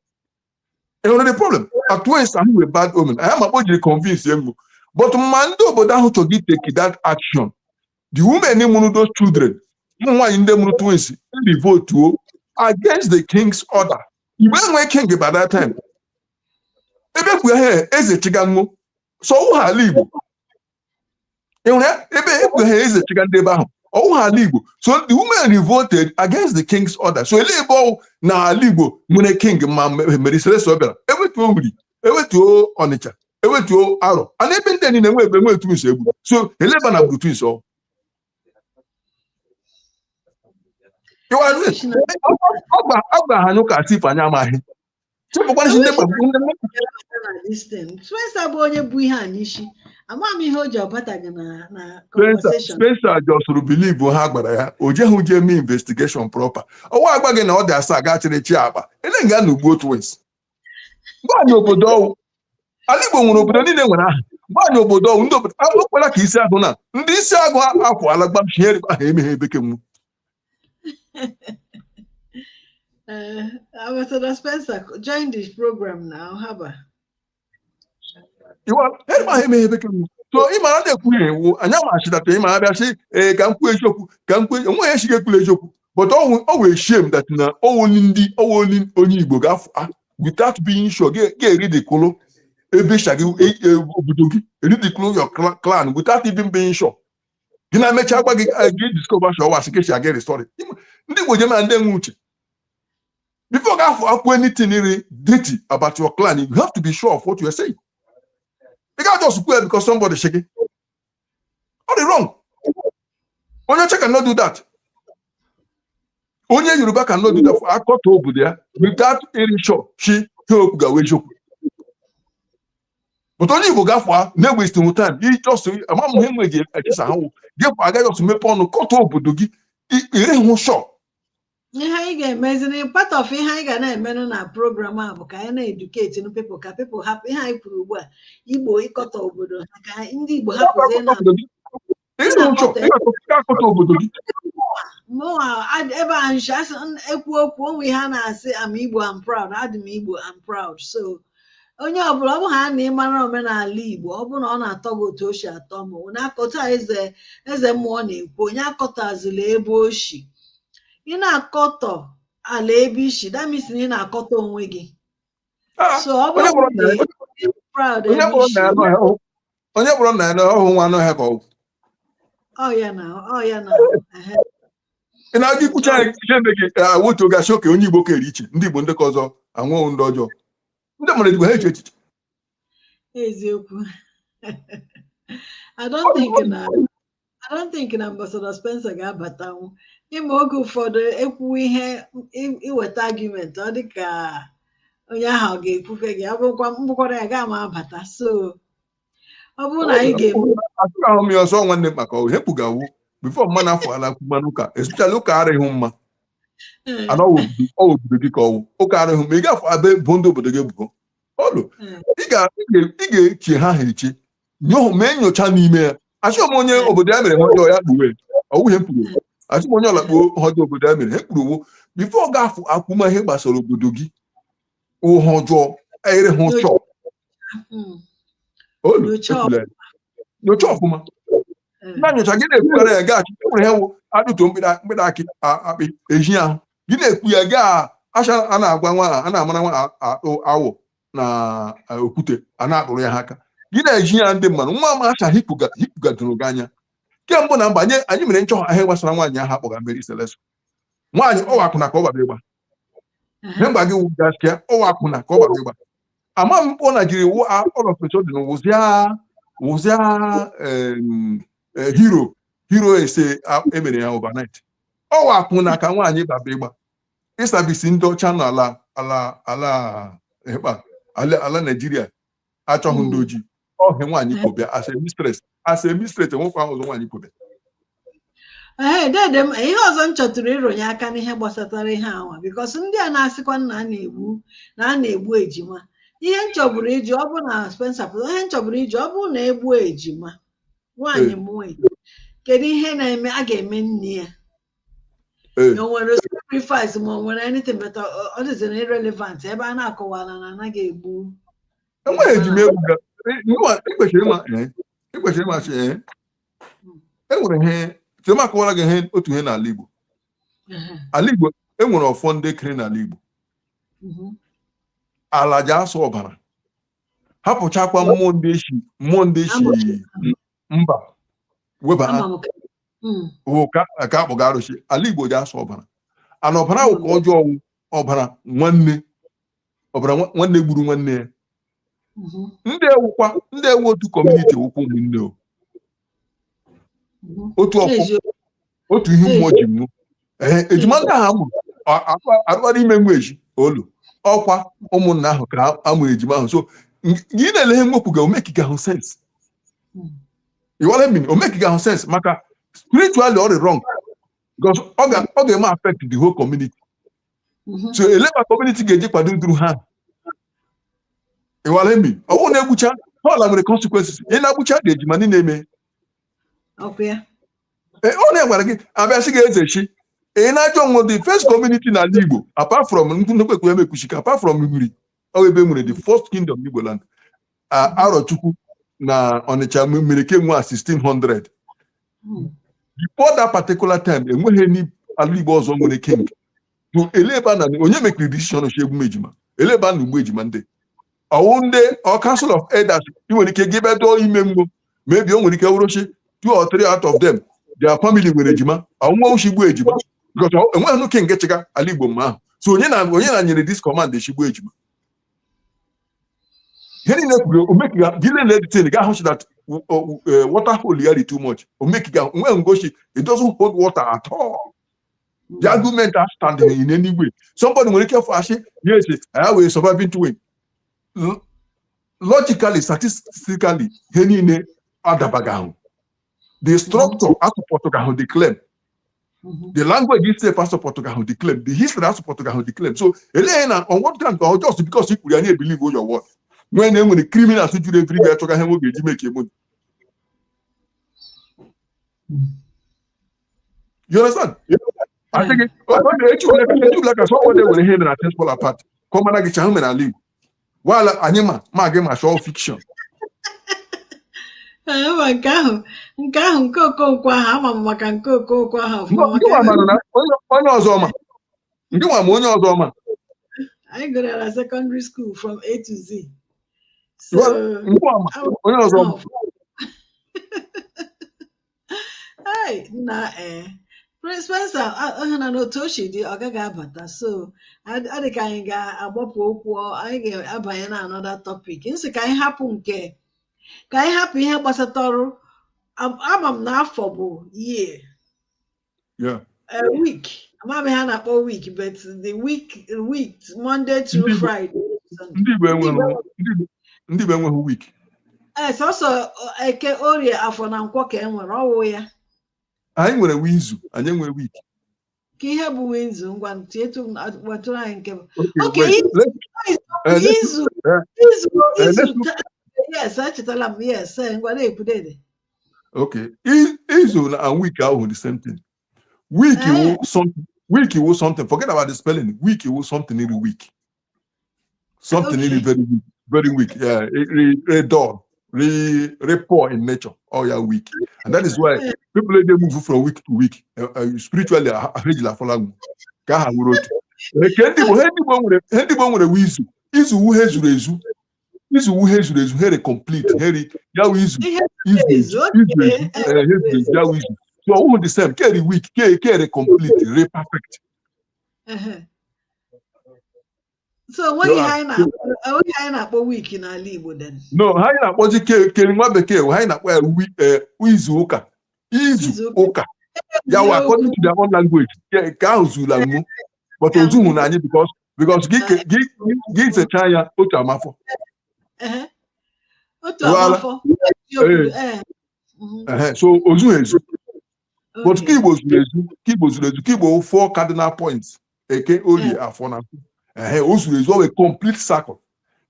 Ị hụrụ the problem? A twins ahụ were bad omen. Anyị ma o jiri convince egwu. But ma ndị obodo ahụ chọrọ take that action. The women mụrụ those children, ụmụ nwaanyị ndị mụrụ twins, revolt against the king's order. Igbo enwe king by that time. Ebe kwu ha eze chiganwo so ọwụ ha ala Igbo. Ị hụrụ ya? Ebe ekwu ha eze chiga ndị ebe ahụ, ọwụ ha ala Igbo. So the women revolted against the king's order. So ele ebe ọwụ na ala Igbo nwere king ma mere Celeste bịara ewetuo Uri, ewetuo Ọnịcha, ewetuo Arọ, ana ebe ndị niile nwe ebe nwe twins egbu. So ele ebe na gburu twins ọ. Ọ gba ha anyụ ka asị ife anyị amaghị. Chepụkwana ndị ndị na this thing. Spencer bụ onye bụ ihe a n'isi. Ama m ihe o ji ọbataghị na Spencer conversation. Spencer just believe ha gwara ya, o jeghị jee mee investigation proper. Ọwa agba gị na ọ dị asaa gaa chịrị chi akpa ele nga na ugbo twins. Gwa anyị obodo ọwụ. Ala Igbo nwere obodo niile nwere aha. Gwa anyị obodo ọwụ ndị obodo akwela ka isi agụ na ndị isi agụ akwụala gbamchie ahụ emeghe ebeke mụ. Ambassador Spencer, join the program now. Haba. Iwa ebe ahụ emeghe ebeke mụ. So ị mara na-ekwu ya ewu anyị amachidata ị ma abịa sị ee ka m kwuo eziokwu, ka m kwuo onwe ya esighị ekwula eziokwu, but ọ wee shame that na ọwụ ndị ọwụ onye Igbo ga-afụ without being sure ga-eridicule ebe ịsha gị obodo gị, eridicule your clan without even being sure. Gị na-emecha gwa gị gị discover sure wasị ka esi aga restore. Ndị Igbo jema ndị enwe uche before ga-afụ akwụ anything iri dirty about your clan, you have to be sure of what you are saying. You can't just kwuo because somebody shake. Ọ dị wrong. Onye ọcha cannot do that. Onye Yoruba cannot do that. Akọta obodo ya without iri sure shi ha okwu gawa eziokwu. But onye Igbo gafụ na-ewesting time i just ama m ihe nwe ji echesa ha wụ gịfụ agaghị ọsụ mepe ọnụ kọta obodo gị ire hụ sure. Ihe anyị ga-emezi na part of ihe anyị ga na-emenụ na program a bụ ka anyị na-educate nu people, ka people hapụ ihe anyị kwuru ugbu a, Igbo ịkọta obodo ha, ka ndị Igbo hapụzie na Obodo gị ire hụ sure ịgakọta obodo gị. Mụnwa ebe a nshi asị ekwu okwu onwe ihe a na-asị, am Igbo, am proud, adị m Igbo, am proud. So onye ọbụla ọ bụ ha na ịmara omenala Igbo, ọ bụrụ na ọ na-atọ gị otu o si atọ m, onye akọta eze eze mmụọ na-ekwu, onye akọtazila ebe o si. Ị na-akọtọ ala ebe isi, that means na ị na-akọtọ onwe gị. So ọ onye bụrụ kpọrọ na nna ya ị dị proud onye ebe kpọrọ isi nna ya n'ọhịa onye kpọrọ nna ya n'ọhịa ọhụ nwa anụ ọhịa ka ọ bụ. Ọ ya na ọ ya na ehe. Ị na-aga ikwucha ya ihe eme gị wotu oge asị oke onye Igbo kere iche, ndị Igbo ndị ka ọzọ anwụghị, ndị ọjọọ, ndị mmadụ Igbo ha eche echiche. Eziokwu. I don't think na Ambassador Spencer ga-abatanwu. Ịma oge ụfọdụ ekwu ihe iweta argument, ọ dị ka onye ahụ ọ ga-ekwufe gị, ọ bụrụkwa mbụkwara ya gaa ma abata. So ọ bụrụ na anyị ga-eme Atụrụ ahụ m ya ọzọ nwanne m maka ihe kpugawu before mmanụ afọ ala mmanụ ụka, especially ụka arịghị mma. Ana ọ obodo gị ka ọwụ ụka arịghị mma, ị ga-afọ abe bụ ndị obodo gị ebubo ọlụ. Ị ga-eche ha eche mee nyocha n'ime ya. Achọghị m onye obodo ya mere ha ọjọọ ya kpuwe ọwụ ihe m kwuru. Achọghị m onye ọla kpuo ha ọjọọ obodo ya mere ha kpuru owo before ọ ga-afụ akwụma ihe gbasara obodo gị ụha ọjọọ ere ha ụchọ. Olu Nyocha. Ekwula ya. Nyocha ọfụma. Na nyocha gị na-ekwugara ya gaa enwere ihe wụ adụtuo mkpịrị akị akpị eji ahụ gị na-ekwu ya gaa acha a na-agwa nwa a na-amara nwa awụ na okwute a na-akpụrụ ya ha aka gị na-eji ya ndị mmadụ nwa m acha hipụgadoro gị anya. Kemgbe na mgbe anyị mere nchọha ihe gbasara nwaanyị ahụ akpọga Mary Celeste, nwaanyị ọwa akwụna ka ọ gbara ịgba. Ihe mgba gị wụ gasịa ọwa akwụna ka ọ gbara ịgba. Ama m mkpọ na jiri wụ all of a sudden wụzịa hero ese emere ya overnight. Ọwa akwụna ka nwaanyị gbaba ịgba ịsabisi ndị ọcha n'ala ala ala ala ala Naijiria achọghị ndị ojii ọhịa nwaanyị kwobịa as a mistress, as a mistress. Enwekwa ọzọ nwaanyị kwobịa. Ee, dede m, ihe ọzọ m chọtụrụ ịrụnye aka n'ihe gbasatara ihe anwa, because ndị a na-asịkwa na a na-egbu na a na-egbu ejima, ihe m chọburu iji ọ bụ na Spencer pụta, ihe m chọburu iji ọ bụrụ na egbuo ejima nwaanyị mụọ ejima, kedu ihe na-eme a ga-eme nne ya? O nwere sacrifice ma o nwere anything? But ọ dịzị na irrelevant ebe a na-akọwala na anaghị egbu. Enweghị ejima egwu ga ị kwesịrị ịma sị e nwere ihe chema akọwara gị ihe otu ihe n'ala Igbo. Ala Igbo enwere ọfọ ndị kere n'ala Igbo. Ala ji asụ ọbara hapụchakwa mmụọ ndị eshi mba weba ha. Ama m wụ ka ka akpọga arụsị. Ala Igbo ji asụ ọbara ana ọbara wụ ka ọjọọ wụ ọbara nwanne, ọbara nwanne gburu nwanne ya. Ndị ewukwa ndị ewu otu community wụkwa ụmụnne o. Otu ọfọ. Eziokwu. Otu ihe mmụọ ji mụ ee ejima ndị ahụ amụrụ arụgbara ime nwa eji olu ọkwa ụmụnna ahụ ka a mụrụ ejima ahụ. So gị na-ele ihe mwepụ ga omekiga ahụ sense. You what I mean? Omekiga ahụ sense maka spiritually ọ dị wrong because ọ ga-eme affect the whole community. So eleba community ga-eji kwado duru ha. You what I mean? Ọ bụrụ na egbucha ọla nwere consequences, ị na-agbucha dị ejima ndị na-eme. Ọkwa ya. Ee, ọ na-egwara gị abịa sị gị eze chi ị na-ajọ onwe the first community n'ala Igbo apart from ndị nnekwekwe emekwuchika, apart from Nri, ọ ebe nwere the first kingdom Igbo land. Arọchukwu na Ọnịcha mere kemgbe 1600. Before that particular time enweghị any ala Igbo ọzọ nwere king. So ele ebe a na onye mekiri decision chi egbume ejima, ele ebe a na ugbu ejima ndị ọwụ ndị ọ council of elders ị nwere ike gị ebe dụọ ime mgbo, maybe o nwere ike wụrụ chi two or three out of them, their family nwere ejima ọnwụnwa uchi gbuo ejima because enweghị nwoke nke chịga ala Igbo mgbe ahụ. So onye na nyere this command echi gbuo ejima, ihe niile kwuru omekiga gị lelee the thing ga ahụ that water hole ya dị too much. Omekiga enweghị ngosi, it doesn't hold water at all. The argument are standing in any way. Somebody nwere ike fụ asị yes, I will surviving twin. Logically, statistically, ihe niile adabaghị ahụ. The structure asupportụghị ahụ the claim. The language itself asupportụghị ahụ the claim. The history asupportụghị ahụ the claim. So elee na on what ground or just because i kwuru ya na-ebelieve your word nwee na enwere criminals juru everywhere chọga ihe nwoge eji make money. You understand? I think echi ka somebody were ihe mere na Things Fall Apart ka ọ mara gị chahụ mere ala Igbo while anyị ma gị ma show fiction. Ee, ma nke ahụ nke Okonkwo ahụ, ama m maka nke Okonkwo ahụ ọfụma. Ndị maka nwa mara na onye ọzọ ma ndị nwa ma onye ọzọ ma. Anyị gụrụ ya na secondary school from A to Z. So Ndị nwa ma onye ọzọ ma. Hey, nna, ee, Prince Spencer ọ na n'otu o si dị ọ gaghị abata, so adị ka anyị ga-agbapụ okwu, anyị ga-abanye na another topic. Nsị ka anyị hapụ nke ka anyị hapụ ihe gbasata ọrụ. Ama m na afọ bụ year. A week, ama m ihe a na-akpọ week, but the week Monday through Friday, Sunday. Ndị Igbo enweghị week. Ee, sọsọ Eke, Orie, Afọ na Nkwọ ka e nwere ọwụ ya. Anyị nwere izu, anyị enweghị week. Ka ihe bụ izu, ngwa tietụ wetụrụ anyị nke bụ Okay, Okay, wait. Izu izu izu yes, echetala m, yes. Ngwa na-ekwu, dede. Okay. Izu na and week ahụ the same thing. Week wụ something. Week wụ something. Forget about the spelling. Week wụ something every week. Something really very weak. Very weak, yeah. Re dull, re poor in nature. Oh yeah, weak. And that is why people, they move from week to week spiritually. Ahejila afọla ka ha nwere otu nke ndị Igbo. Ihe ndị Igbo nwere, ihe ndị Igbo nwere wu izu. Izu wu he zuru ezu. Izu wu he zuru ezu, here complete, here ya wu izu. Ihe izu ezu, ezu okay. Izu ezu, he zuru ezu, ya wu izu. So ọwụhụ the same keri weak, ke kere complete, re perfect. Ehe. So onweghị ihe anyị na-akpọ, onweghị ihe anyị na-akpọ week n'ala Igbo then? No, ha anyị na-akpọzi ke keri nwa bekee, ha anyị na-akpọ ya izu ụka, izu Izu ụka. Ụka ya wụ according to their own language. Nke ahụ zuru mụ, but ozuhu na anyị because gị zecha ya otu amafọ. Ehe. Otu Wala. amafọ. Eziokwu, ee. Ehe, so ozughị ezu, but ka Igbo zuru ezu, ka Igbo zuru ezu, ka Igbo four cardinal points: Eke, Orie, Afọ na Nkwọ. Ehe, o zuru ezu, o wee complete circle.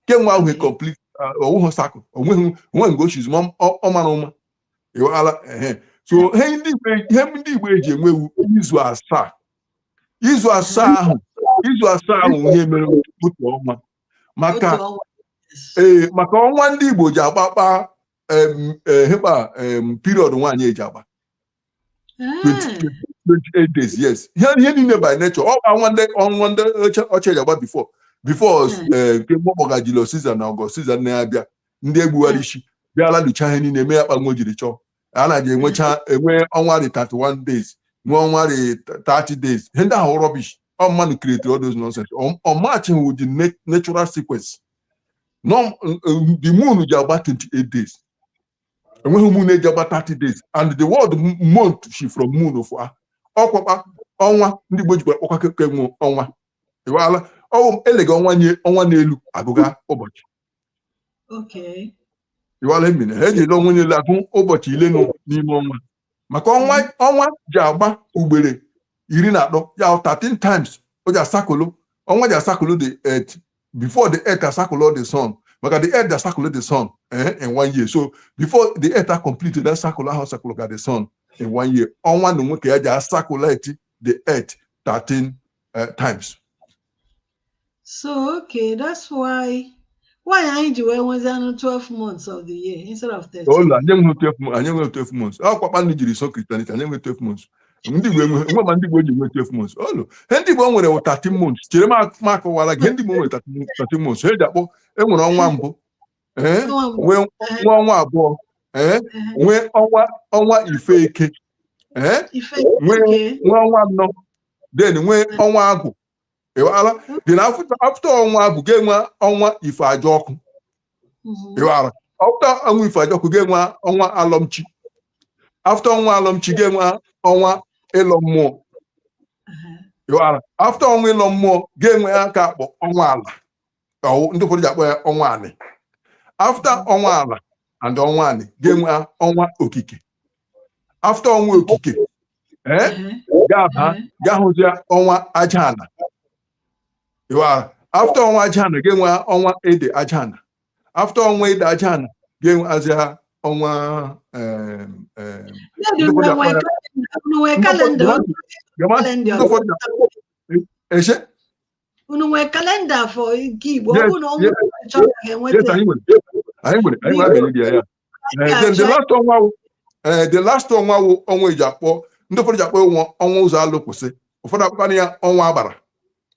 Ke nwa ahụ complete owughị circle, onweghị onwe mgbe o chizu ma ọ mara ụma ịwala. Ehe, so ihe ndị Igbo eji enwewu izu 7, izu 7 ahụ, izu 7 ahụ ihe mere otu ọnwa maka Otu ọnwa. Yes. Ee, maka ọnwa ndị Igbo ji agbakpa hekpa period nwaanyị eji agba 20 28 days, yes. Ihe niile by nature, ọ bụ ọnwa ndị ọcha eji agba before nke mgbọkpọga Julius Caesar na August Caesar na-abịa, ndị egbughara isi bịala lucha ihe niile mee ya kpanwe jiri chọọ. A na-eji enwecha enwe ọnwa dị 31 days, nwee ọnwa dị 30 days. Ihe ndị ahụ rubbish. Ọ mmadụ create all those nonsense. Ọ matching with the natural sequence. No, the moon ji agba 28 days. Enweghị moon eji agba 30 days, and the word month shi from moon ofu a ọkwakpa ọnwa. Ndị Igbo jikwa akpọkwa keke nwe ọnwa ịwala ọwụ elega ọnwa nye ọnwa n'elu agụga ụbọchị. Ịwala emine ha eji ele ọnwa n'elu agụ ụbọchị ile nọ n'ime ọnwa, maka ọnwa ji agba ugbere 13 ya 13 times. O ji asakolo, ọnwa ji asakolo the earth before the earth asakolo the sun, maka the earth asakolo the sun in one year. So before the earth complete that circle ahụ circle ga the sun in one year, ọnwa na onwe ka ya ji asakolo the earth 13 times. So okay, that's why anyị ji wee nwezianụ 12 months of the year instead of 13. Ụlọ anyị enweghị 12 months, anyị enweghị 12 months. Ọ kpakpando jiri so Christianity. Anyị enweghị 12 months. Ndị Igbo enwe enwe, ma ndị Igbo ji enwe 12 months. Olu ihe ndị Igbo nwere wụ 13 months. Chere ma akọwara gị ihe ndị Igbo nwere. 13 months ha eji akpọ, enwere ọnwa mbụ, ee, Ọnwa mbụ, nwee nwee ọnwa abụọ, ee, nwee ọnwa ife eke, ee, Ife nwee eke. nwee ọnwa anọ, then nwee ọnwa agwụ, ịwara. Then after ọnwa agwụ ga-enwe ọnwa ife aja ọkụ. Ịwara, after ọnwa ife aja ọkụ ga-enwe ọnwa alọmchi. After ọnwa alọmchi ga-enwe ọnwa ịlọ mmụọ. Ịwara, after ọnwa ịlọ mmụọ ga-enwe aka akpọ ọnwa ala. Ọwụ ndị ụfọdụ ji akpọ ya ọnwa anị. After ọnwa ala and ọnwa anị ga-enwe ọnwa okike. After ọnwa okike, ee, ga-aba ga-ahụzi ọnwa aja ana. Ịwara, after ọnwa aja ana ga-enwe ọnwa ede aja ana. After ọnwa ede aja ana ga-enwe ọnwa Ndị ndị ụfọdụ unu akpọ nwee ya unu nwee ndị ụfọdụ kalenda gama kalenda ndị ụfọdụ eche. Unu nwee kalenda for nke Igbo? Ọ Yes, bụrụ na ọ yes. nwere chọrọ ka Yes. enweta. Anyị nwere, a ga-enye gị ya ya. Then the last ọnwa wụ the last ọnwa wụ ọnwa eji akpọ, ndị ụfọdụ ji akpọ ọnwa ụzọ alụ kwụsị, ụfọdụ akpọkwana ya ọnwa agbara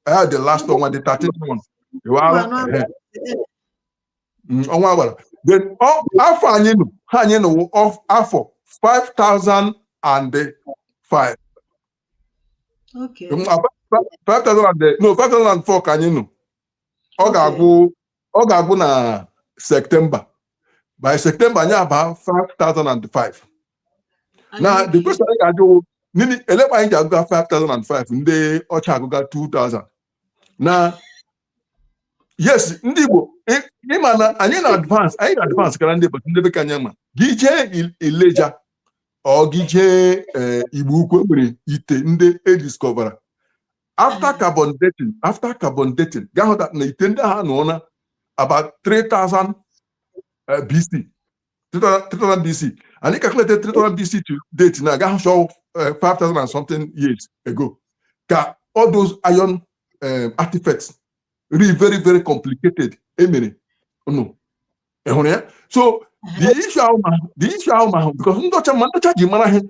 ya. The last ọnwa, the 13th one, ịwara. Ehe. Ọnwa agbara. Then afọ anyị nụ ha, anyị nụ wụ afọ 5005. 5000 and no, 5004 ka anyị nụ. Ọ ga-agwụ, ọ ga-agwụ na September. By September anyị aba 5005. Na the question anyị ga-ajụ wụ, nini elekwa anyị ji agụga 5005, ndị ọcha agụga 2000 na? Yes, ndị Igbo, ịma na anyị na advance, anyị na advance kara ndị, but ndị bekee anyị ma gị jee Ileja, ọ gị jee Igbo Ukwu, nwere ite ndị ediscovera after carbon dating. After carbon dating gaa hụ that na ite ndị ahụ anọọna about 3000 BC, 3000 BC, and you calculated 3000 BC to date na gaa show 5000 and something years ago ka all those iron artifacts really very very complicated emere. No, ị hụrụ ya? So the issue ahụ ma because ndị ọcha, ma ndị ọcha ji mara ihe,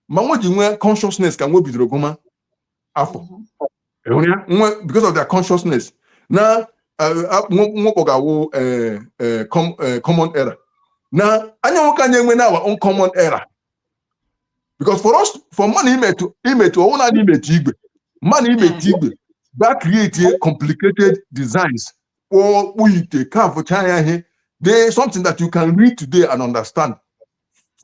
ma nwe ji nwee consciousness ka nwe bidoro gụma afọ. Ị hụrụ ya? Nwe because of their consciousness na nwokọ ga-awụ common era na anya nwoke anyị enwe na our own common era, because for us, for mmadụ imetụ ọwụ naanị imetụ igwe, mmadụ imetụ igwe that create complicated designs, kpụọ kpụ ite kafụcha ya ihe, they something that you can read today and understand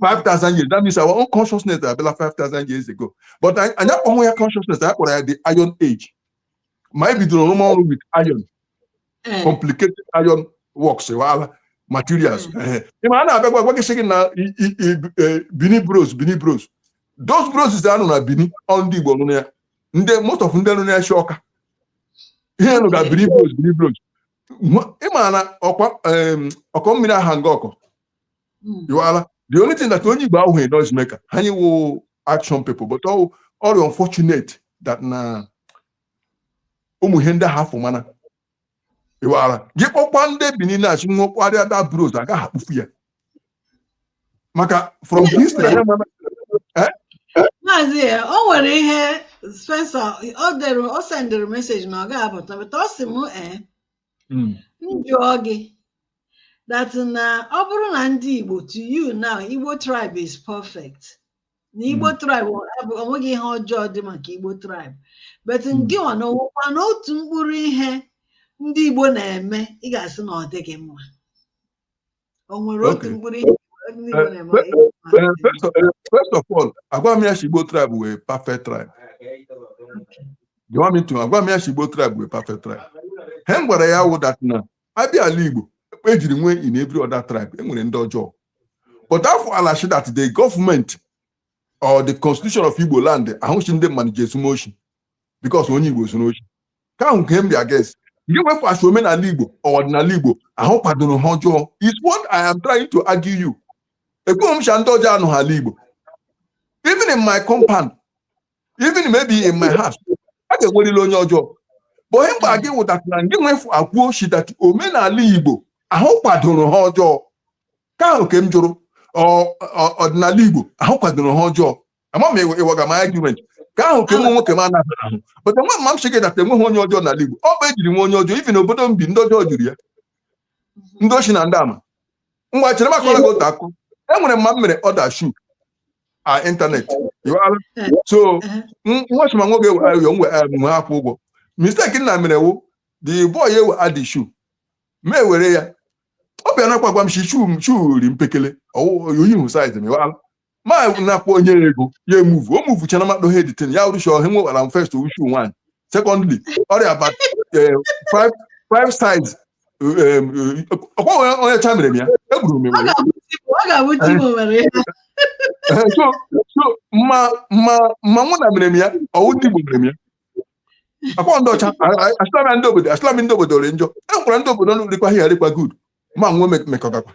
5,000 years. That means our own consciousness abịala 5,000 years ago, but anyị akpọghị ya consciousness, anyị kpọrọ ya the Iron Age, ma e bidoro rụma ọrụ with iron, complicated iron works wala materials. Ịma a na-abịa gwa gị sị gị na Benin bronze, Benin bronze, those bronzes anụ na Benin, ọ ndị Igbo nụ ya, ndị most of ndị nụ ya shi Ọka ihe nụ ga Benin bronze, Benin bronze. Ịma na ọkwa ọkọ mmiri aha nga ọkọ iwala. The only thing that onye Igbo ahụghị noise maker, anyị wụ action people, but all all unfortunate that na ụmụ ihe ndị ahụ afọ mana iwara gị kpọkwa ndị Benin na-achị nwekwarịa that bronze agaghị akpụfu ya maka from history anyị amara. Maazị, o nwere ihe Spencer o dere, o sendịrị message na ọ ga-apụta, but ọ sị m m jụọ gị that na ọ bụrụ na ndị Igbo, to you now, Igbo tribe is perfect, na Igbo tribe onweghị ihe ọjọọ dị maka Igbo tribe, but ngị nwa na onwekwa na otu mkpụrụ ihe ndị Igbo na-eme ị ga-asị na ọ dịghị mma, o nwere otu mkpụrụ ihe ndị Igbo na-eme ị ga-asị na ọ dịghị First of all, agwa m ya shi Igbo tribe wee perfect tribe. You want me to agwa m ya shi Igbo tribe wee perfect tribe? He m gwara ya wụ that na abịa ala Igbo ejiri nwee in every other tribe enwere ndị ọjọọ, but afọ ala shi that the government or the constitution of Igbo land ahụchi ndị mmadụ ji ezumoshi because onye Igbo zuru oshi ka ahụ nke m bịa guess nke wepụ asị omenala Igbo or ọdịnala Igbo ahụ kwadoro ha ọjọọ is what I am trying to argue you. Ekweghị m sha ndị ọjọọ anụ ala Igbo. Even in my compound, even maybe in my house, a ga-enwerịrị onye ọjọọ, but ihe mgbe gị wụdatara nke nwefu akwuo shi that omenala Igbo ahụ kwadoro ha ọjọọ ka ahụ ke m jụrụ ọdịnala Igbo ahụ kwadoro ha ọjọọ. Ama m ịwaga my argument ka ahụ ke nwa nwoke m anaghị ahụ, but nwa mma m sị gị that enweghị onye ọjọọ n'ala Igbo. Ọ bụ ejiri nwe onye ọjọọ, even obodo m bi, ndị ọjọọ juru ya, ndị ochi na ndị ama. Ngwa, chere m akọrọ gị otu akụ. Enwere mma m mere order shoe a internet. So nwa chima nwoke ewe nwe akwụ ụgwọ. Mistake nna mere wụ the boy ewe adị shoe ma ewere ya, ọ bịa nakwa gwa m shi shoe ri mpekele oyihu size m ma nakwa onye ego ya emove o move chana makdo he detin ya rụshi ọhe nwewara m. First, shoe nwaanyị. Secondly, ọrịa about five five size ọkwa onye cha mere m ya egburu m. Ọ ga-abụ Timo mere ya. So mma mma mma mụ na mere m ya, ọwụ ndị Igbo mere m ya, akwa ndị ọcha asịlam ndị obodo, asịlam ndị obodo ri njọ. E nwekwara ndị obodo rikwa ihe rikwa good ma nwe mekọgakwa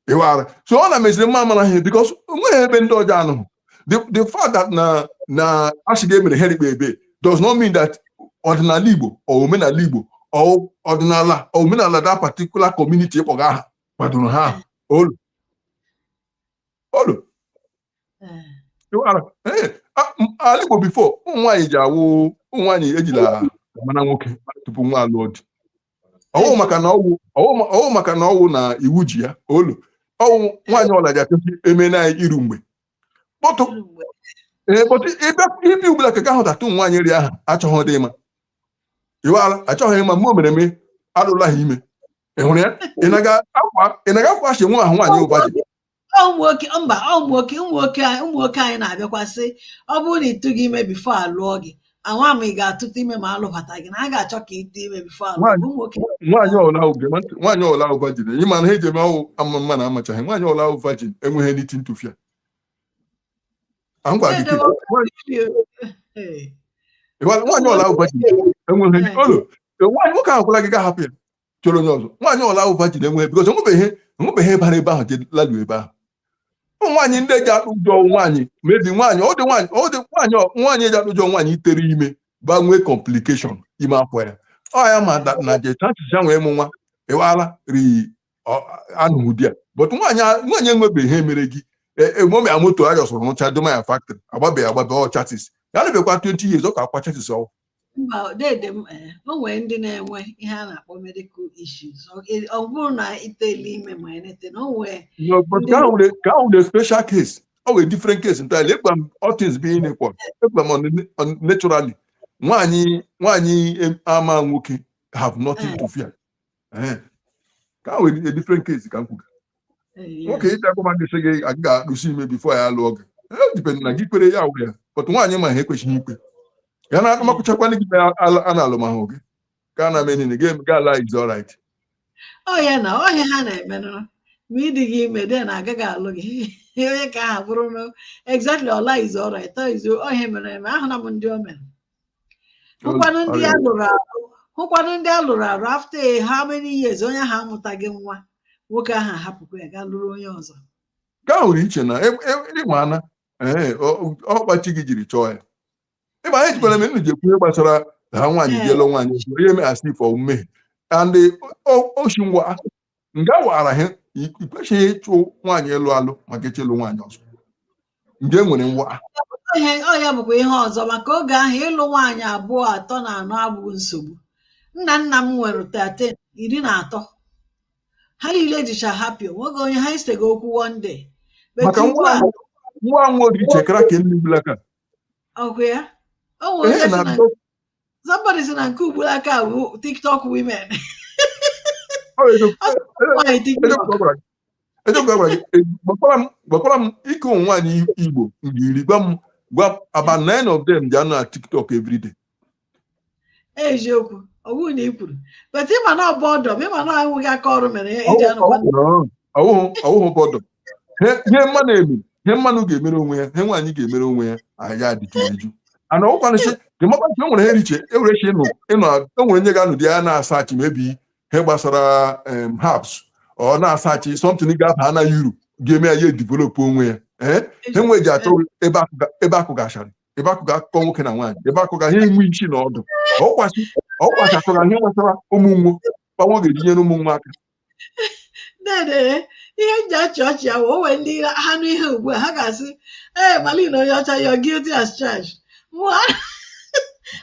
ịwara. So ọ na meziri mma amara ihe because onweghị ebe ndị ọjọọ anụghị. The fact that na asị ga emere ha rikpa ebe does not mean that ọdịnala Igbo or omenala Igbo or ọdịnala or omenala that particular community ịkpọga aha kwadoro ha olu olu. Ala Igbo before, ụmụ nwaanyị ji awụ ụmụ nwaanyị ejila mana nwoke tupu nwa alụọ di. Ọwụ maka na ọwụ ọwụ maka na ọwụ na iwu ji ya olu ọwụ nwaanyị ọla ji achọsi eme na iru mgbe kpọtụ. Ee, but ịbịa ugbula ka ahụ data ụmụ nwaanyị ri aha achọghị dị ịma iwala achọghị ịma mgbe o mere eme alụla ha ime. Ị hụrụ ya? Ị na-aga akwa achị nwa ahụ nwaanyị ụba ji. Ụmụ nwoke, mba, ụmụ nwoke anyị na-abịakwasị ọ bụrụ na ị tụghị ime before alụọ gị, anwa ma ị ga-atụta ime ma alụbata gị na a ga-achọ ka ị tụ ime before alụọ gị. Ụmụ nwoke. Nwaanyị ọla ahụ gee ntị, nwaanyị ọla ahụ virgin, ị ma na ha eji eme ọwụ ama mma na amachaghị nwaanyị ọla ahụ virgin enweghị anything to fear. Ngwa gị nwaanyị ọla ahụ virgin enweghị olu nwaanyị nwoke ahụ kwara gị ga hapụ ya chọrọ onye ọzọ. Nwaanyị ọla ahụ virgin enweghị because enwebeghị ihe bara ebe ahụ je lalu ebe ahụ. Ụmụ nwaanyị ndị ji akpụ ụjọ nwaanyị mebi nwaanyị ọ dị nwaanyị ọ dị nwaanyị nwaanyị eji akpụ ụjọ nwaanyị itere ime ba nwee complication ime afọ ya ọ ya ma na je chances ya nwee ịmụ nwa ịwala ri Anụghị di ya, but nwaanyị enwebeghị ihe mere gị emome ya moto a jọsụrụ rụcha doma ya factory, agbabeghị agbabe ọ chassis ya nabekwa 20 years, ọ ka akwa chassis ọwụ. Mba, dede m, o nwere ndị na-enwe ihe a na-akpọ medical issues. Ọ bụrụ na iteli ime ma anything, o nwee No, but ka ahụ nwere special case, ọ nwere different case entirely. Ekpa m, all things being equal, ekpa m on naturally, nwaanyị ama nwoke have nothing to fear. Ka ahụ nwere a different case ka m kwuru. Nwoke ịta akpọma gị sị gị aga ga-akpụsi ime before ya lụọ gị, e depend na gị kwere ya wụ ya, but nwaanyị ma ha ekwesịghị ikwe ya na akụmakwụchakwana gị a na-alụmahụ gị ka na menene gị ga ala is alright. Ọ ya na ọhịa ha na-emenụ ma ịdị gị ime de na agaghị alụ gị, onye ka aha bụrụ no exactly ọla is alright. Ọ is ọhịa mere eme, ahụla m ndị o mere, hụkwanụ ndị a lụrụ alụ, hụkwanụ ndị a lụrụ arụ after how many years, onye ahụ amụtaghị nwa, nwoke ahụ ahapụkwa ya gaa lụrụ onye ọzọ. Ka ahụ nwere iche na ịma ana ee ọkpachi gị jiri chọọ ya ịma anyị jikwara m ji ekwu ihe gbasara ha nwaanyị ji elu nwaanyị ihe eme as if ọ mmehie and oshi ngwa nga wara ha. Ikwesịghị ịchụ nwaanyị ịlụ alụ maka ịchọ ịlụ nwaanyị ọzọ nge nwere ngwa. Ọ ya bụkwa ihe ọzọ, maka oge ahụ ịlụ nwaanyị abụọ, atọ na anọ abụghị nsogbu. Nna nna m nwere 13, 13, ha niile jicha happy, onweghị onye ha esego okwu one day. But maka ugbu a nwa nwa dị iche kara ka nne gbulaka. Ọkụ ya o nwere Ee, onye na sị na somebody sị na nke ugbu aka bụ TikTok women. Ọ bụ eziokwu. Nwaanyị TikTok. Eziokwu gwara gị, gwakwara m ike ụmụ nwaanyị Igbo mgbe 10, gwa m, gwa about nine of them ji anọ na TikTok every day. Eziokwu, ọ bụrụ na ị kwuru, but ịma na ọ bụ ọdọ ịma na enweghị aka ọrụ mere ya eji anọkwa. Ọwụhụ bọdọ ihe mmanụ eme, ihe mmanụ ga-emere onwe ya, ihe nwaanyị ga-emere onwe ya, ahịa adịjụ eju ana ọkwanụ shi gị makwa. E nwere ihe iche ewere chi ịnụ ịnụ, e nwere onye ga-anụ di ya na-asachi mebi ihe gbasara herbs, ọ na-asachi something ga-aba na uru ga-eme ya ya develop onwe ya. Ee, he nwe ji achọ ebe akụ ebe akụ gachara, ebe akụ ga-akụkọ nwoke na nwaanyị, ebe akụ ga ha enwe isi na ọdụ, ọkwasị achọga ihe gbasara ụmụ nwo gbanwe ga-eji nyere ụmụ nwa aka. Dede, ihe m ji achị ọchị ya wụ o nwere ndị ha nụ ihe ugbu a, ha ga-asị, "Ee, Malina onye ọcha, you're guilty as charged." Mụ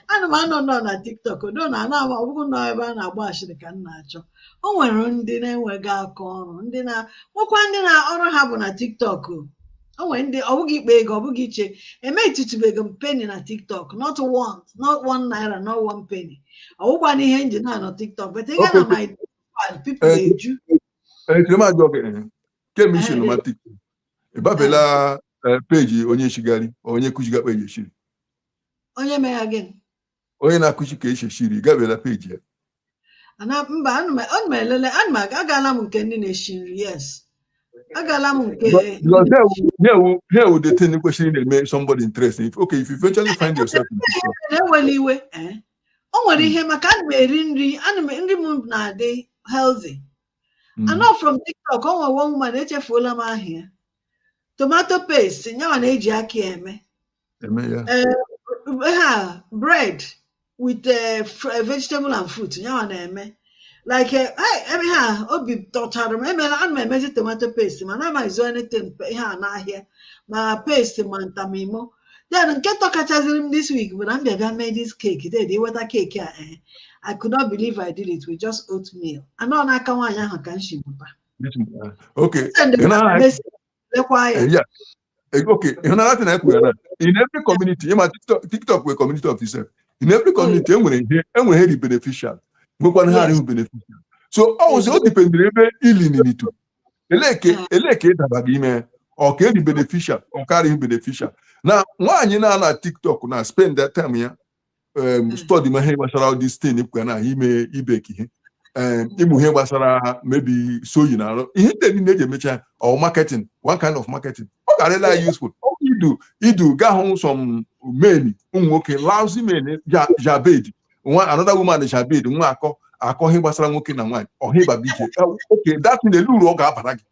ana m anọ nọ na TikTok do na ana m, ọ bụghị nọ ebe a na-agba ashịrị ka m na-achọ. O nwere ndị na-enweghị aka ọrụ, ndị na nwekwa ndị na ọrụ ha bụ na TikTok o. O nwere ndị ọ bụghị ikpe ego, ọ bụghị iche emetụtụbeghị m penny na TikTok, not one, not one naira, not one penny. Ọ bụkwa na ihe nji na-anọ TikTok, but ị gaa na my profile, people eju. Ee, m ajụọ gị, kemgbe isi nọ na TikTok, ị babela peji onye shigari, onye kụziga peji eshiri? Onye mere gịnị? Onye na-akụzi ka esi eshiri, ị gabela peji ya? Ana mba, ana m elele, ana m agaala m nke ndị na-eshi nri, yes, agaala m nke Because here wu the thing kwesịrị na-eme somebody interest. If, okay, if you eventually find yourself in TikTok, na-eweli iwe, o nwere ihe maka ana m eri nri, ana m nri m na-adị healthy. Anọ from TikTok, o nwere one woman, echefuola m aha ya, tomato paste nyawa na-eji aka ya eme. Eme ya. Ha bread with vegetable and fruit nyawa na-eme like hey, eme ha obi tọchara m. Emela ana m emezi tomato paste, mana amaghịzi anything ihe a n'ahịa, ma paste ma ntamimo. Then nke tọkachaziri m this week bụ na m bịa bịa mee this cake. Ded, iweta cake a, I could not believe I did it with just oatmeal. Anọ n'aka nwaanyị ahụ ka m si mụta. Okay. Send Ị na- message, lekwa ya. Yeah. Okay, ịhụnanya na ekwu ya na in every community, ịma TikTok were community of itself. In every community, enwere ihe dị beneficial, nwekwana ha adịghị beneficial. So ọ wụzi o dependịrị ebe ilininitu. Eleke ịdaba gị ime ọ ka edi beneficial, ọ karịghị beneficial. Na nwaanyị na-ana TikTok na spend that time ya study ma ihe gbasara all this thing ekwu na ime ibek ihe, ịmụ ihe gbasara maybe sewing na arụ ihe ndị niile eji emecha or marketing, one kind of marketing, ọ ga-adịla ya useful. Ọ bụ idu gaa hụ some men, ụmụ nwoke, lousy men, jabed nwa another woman, jabed nwa akọ akọ ihe gbasara nwoke na nwaanyị ọha ịbaba ije. Okay, that thing, elu uru ọ ga-abara gị,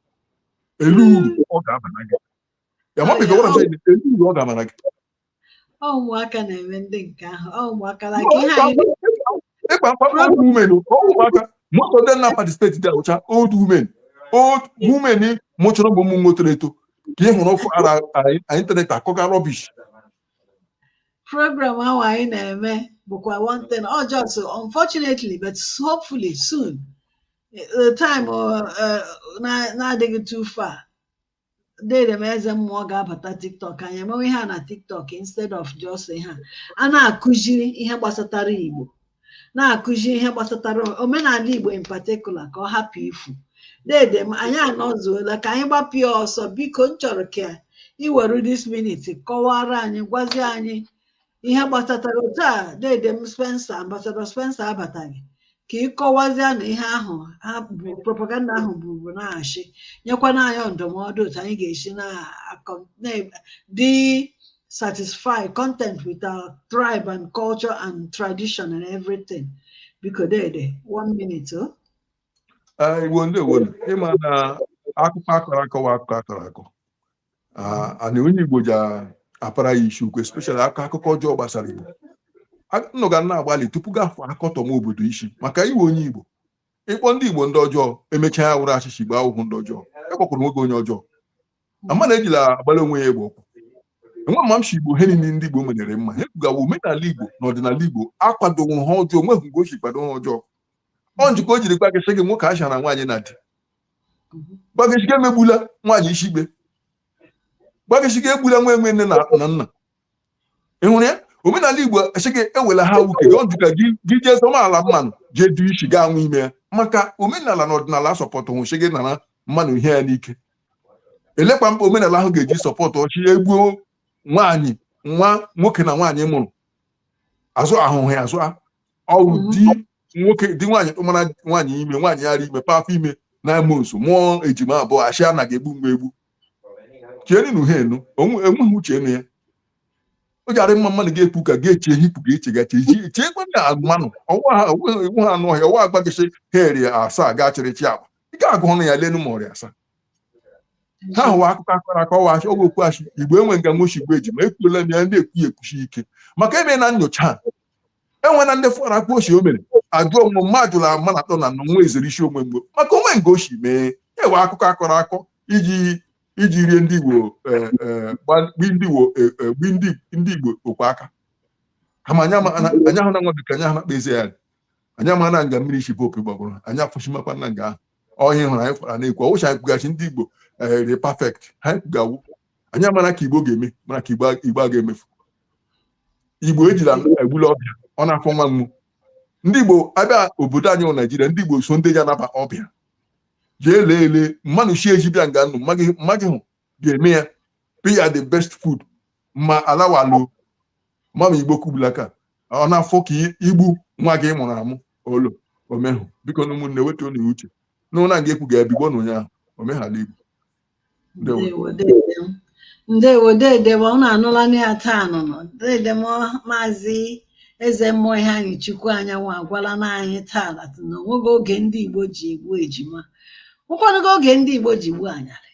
elu uru ọ ga-abara gị ya ma biko, gwara m, elu uru ọ ga-abara gị. Ọ ụmụaka na-eme ndị nke ahụ, ọ ụmụaka like ihe anyị Ịkpa mkpa old women, ọ ụmụaka, most of them na participate there, ụcha old women. Old women mụchara ụmụ ụmụ nwetara eto ka ị hụrụ ofu ara internet akọga rubbish. Program ahụ anyị na-eme bụkwa one thing ọ just, unfortunately, but hopefully soon, the time na-adịghị too far, dede m eze mmụọ ga-abata TikTok. Anyị emewe ihe a na TikTok instead of just ihe a na-akụziri ihe gbasatara Igbo, na-akụzi ihe gbasatara omenala Igbo in particular, ka ọ hapụ ifu. Dede m, anyị anọzuola, ka anyị gbapụ ya ọsọ. Biko, m chọrọ ka ị were this minute kọwara anyị, gwazie anyị ihe gbasatara otu a. Dede m Spencer, Ambassador Spencer abataghị, ka ị kọwazie na ihe ahụ ha bụ propaganda ahụ bụbu na-achị, nyekwana anyị ndụmọdụ otu anyị ga-esi dị satisfied, content with our tribe and culture and tradition and everything. Biko dede, one minute oh. Igbo, ndewo. Ịma na akụkọ akọrọ akọwa, akụkọ akọrọ akọ ana onye Igbo ji apara ya isi ukwu, especially akụkọ ọjọọ gbasara Igbo. Nnụ ga na-agbalị tupu gafụ akọtọm obodo isi maka iwe onye Igbo, ịkpọ ndị Igbo ndị ọjọọ, emechaa ya wụrụ achịcha. Igbo ahụhụ ndị ọjọọ, ekpọkwuru nwoke onye ọjọọ ama na ejila agbalị onwe ya egbe ọkwụ enwe mma m shi Igbo. He niile ndị Igbo menere mma, ha ekwugawa omenala Igbo na ọdịnala Igbo akwadoghị ha ọjọọ, onweghị mgbe o si kwado ha ọjọọ. Ọ njikọ o jiri gbagịsị gị nwoke asha na nwaanyị na di gbagịsị gị emegbula nwaanyị isi ikpe, gbagịsị gị egbula nwa enwe nne na nna. Ị hụrụ ya, omenala Igbo sị gị ewela ha wuke gị ọdụ ka gị jee zọma ala mmanụ, jee du isi gaa anwụ ime ya, maka omenala na ọdịnala sọpọtụ hụ sị gị nara mmanụ ihe ya n'ike. Elekwa mkpa omenala ahụ ga-eji sọpọtụ ọchị egbuo nwaanyị, nwa nwoke na nwaanyị mụrụ azụ ahụhụ ya azụ ọwụ di nwoke di nwaanyị tụmara nwaanyị ime, nwaanyị yara ime pa afọ ime 9 months, mụọ ejima abụọ, achị anaghị egbu mgbe egbu cheenu na uhie enu enweghị uche enu ya. O ji arị mma mmadụ ga-ekwu ka ga-eche ehipụ ga-eche gache cheekwa na mmanụ ọwụ ha ewu ha anụ ọhịa ọwụ agbagịsị ha eri asaa gaa chịrịchị agba. Ị ga-agụ ọnụ ya lenu ma ọrịa asaa ha hụwa akụkọ akọrọ akọ ọwa achị ọgwụ okwu achị. Igbo enwe nga nwochi Igbo eji ma ekwuola m ya, ndị ekwu ya ekwuchi ike maka eme na nyocha enwe na ndị fọrọ akpụ ochi o mere ajụ onwe mma jụrụ ama na atọ na nwa ezere isi onwe mgbe maka onwe nga ochi mee ewe akụkọ akọrọ akọ iji rie ndị Igbo, gbi ndị Igbo, gbi ndị Igbo okwe aka kama anya ahụ na nwa bekee, anya ahụ na kpa eze ya, anyị ama na nga mmiri si pope gbagoro anyị afụchimakwa na nga ahụ ọhịa hụrụ anyị fara na-ekwu ọwụcha. Anyị kwughachi ndị Igbo re perfect ha kwugawo anyị amara ka Igbo ga-eme, mara ka Igbo a ga-emefu. Igbo ejila egbula ọbịa, ọ na-afọ nwa mgbu. Ndị Igbo abịa obodo anyị wụ Naijiria, ndị Igbo so ndị ji anaba ọbịa jee lee ele mmanụ shi eji bịa nga nụ mmadụ hụ ga-eme ya pay ya the best food ma alawalu mama Igbo kwubulaka ọ na-afọ ka igbu nwa gị mụrụ amụ olo omehụ. Biko na ụmụnne, wetuo na uche n'ụna nga ekwu ga-ebigbo na ụnyaahụ omeghala Igbo. Ndewo dede m, ndewo dede m. Unu anụla na ya taa nụnụ dede m Maazị Eze Mmụọ ihe anyị Chukwu Anyanwụ agwala na anyị taa na onweghị oge ndị Igbo ji egbu ejima, nwekwanụgo oge ndị Igbo ji gbuo anyarị.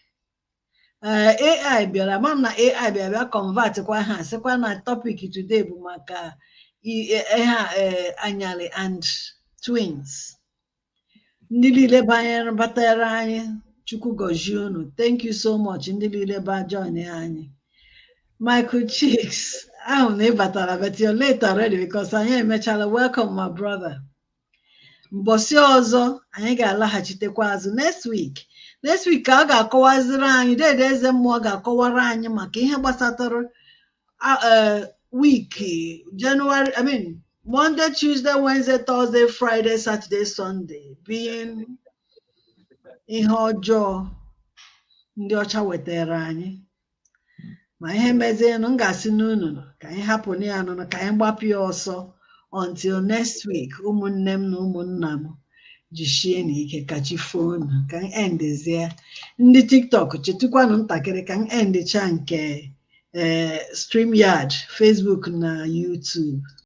Ee, AI bịara ma m na AI bịara bịa convert kwa ha, sịkwa na topic today bụ maka ihe anyarị and twins. Ndị niile banyere batara anyị, Chukwu gọzie unu. Thank you so much, ndị niile ba join anyị. Michael Chicks, ahụ na ị batara, but you're late already because anyị emechala. Welcome, my brother. Mbọsị ọzọ anyị ga-alaghachitekwa azụ next week. Next week ka ọ ga-akọwaziri anyị, dede eze mmụọ ga-akọwara anyị maka ihe gbasatara week January, I mean Monday, Tuesday, Wednesday, Thursday, Friday, Saturday, Sunday being ihe ọjọọ ndị ọcha wetara anyị ma ihe mezienụ. M ga-asị n'unu ka anyị hapụ na ya nụnụ, ka anyị gbapụ ya ọsọ until next week. Ụmụnne m na ụmụnna m, jisie n'ike ka chi foo unu. Ka m endezie ndị TikTok, chetukwanụ ntakịrị ka m endecha nke ee StreamYard, Facebook na YouTube.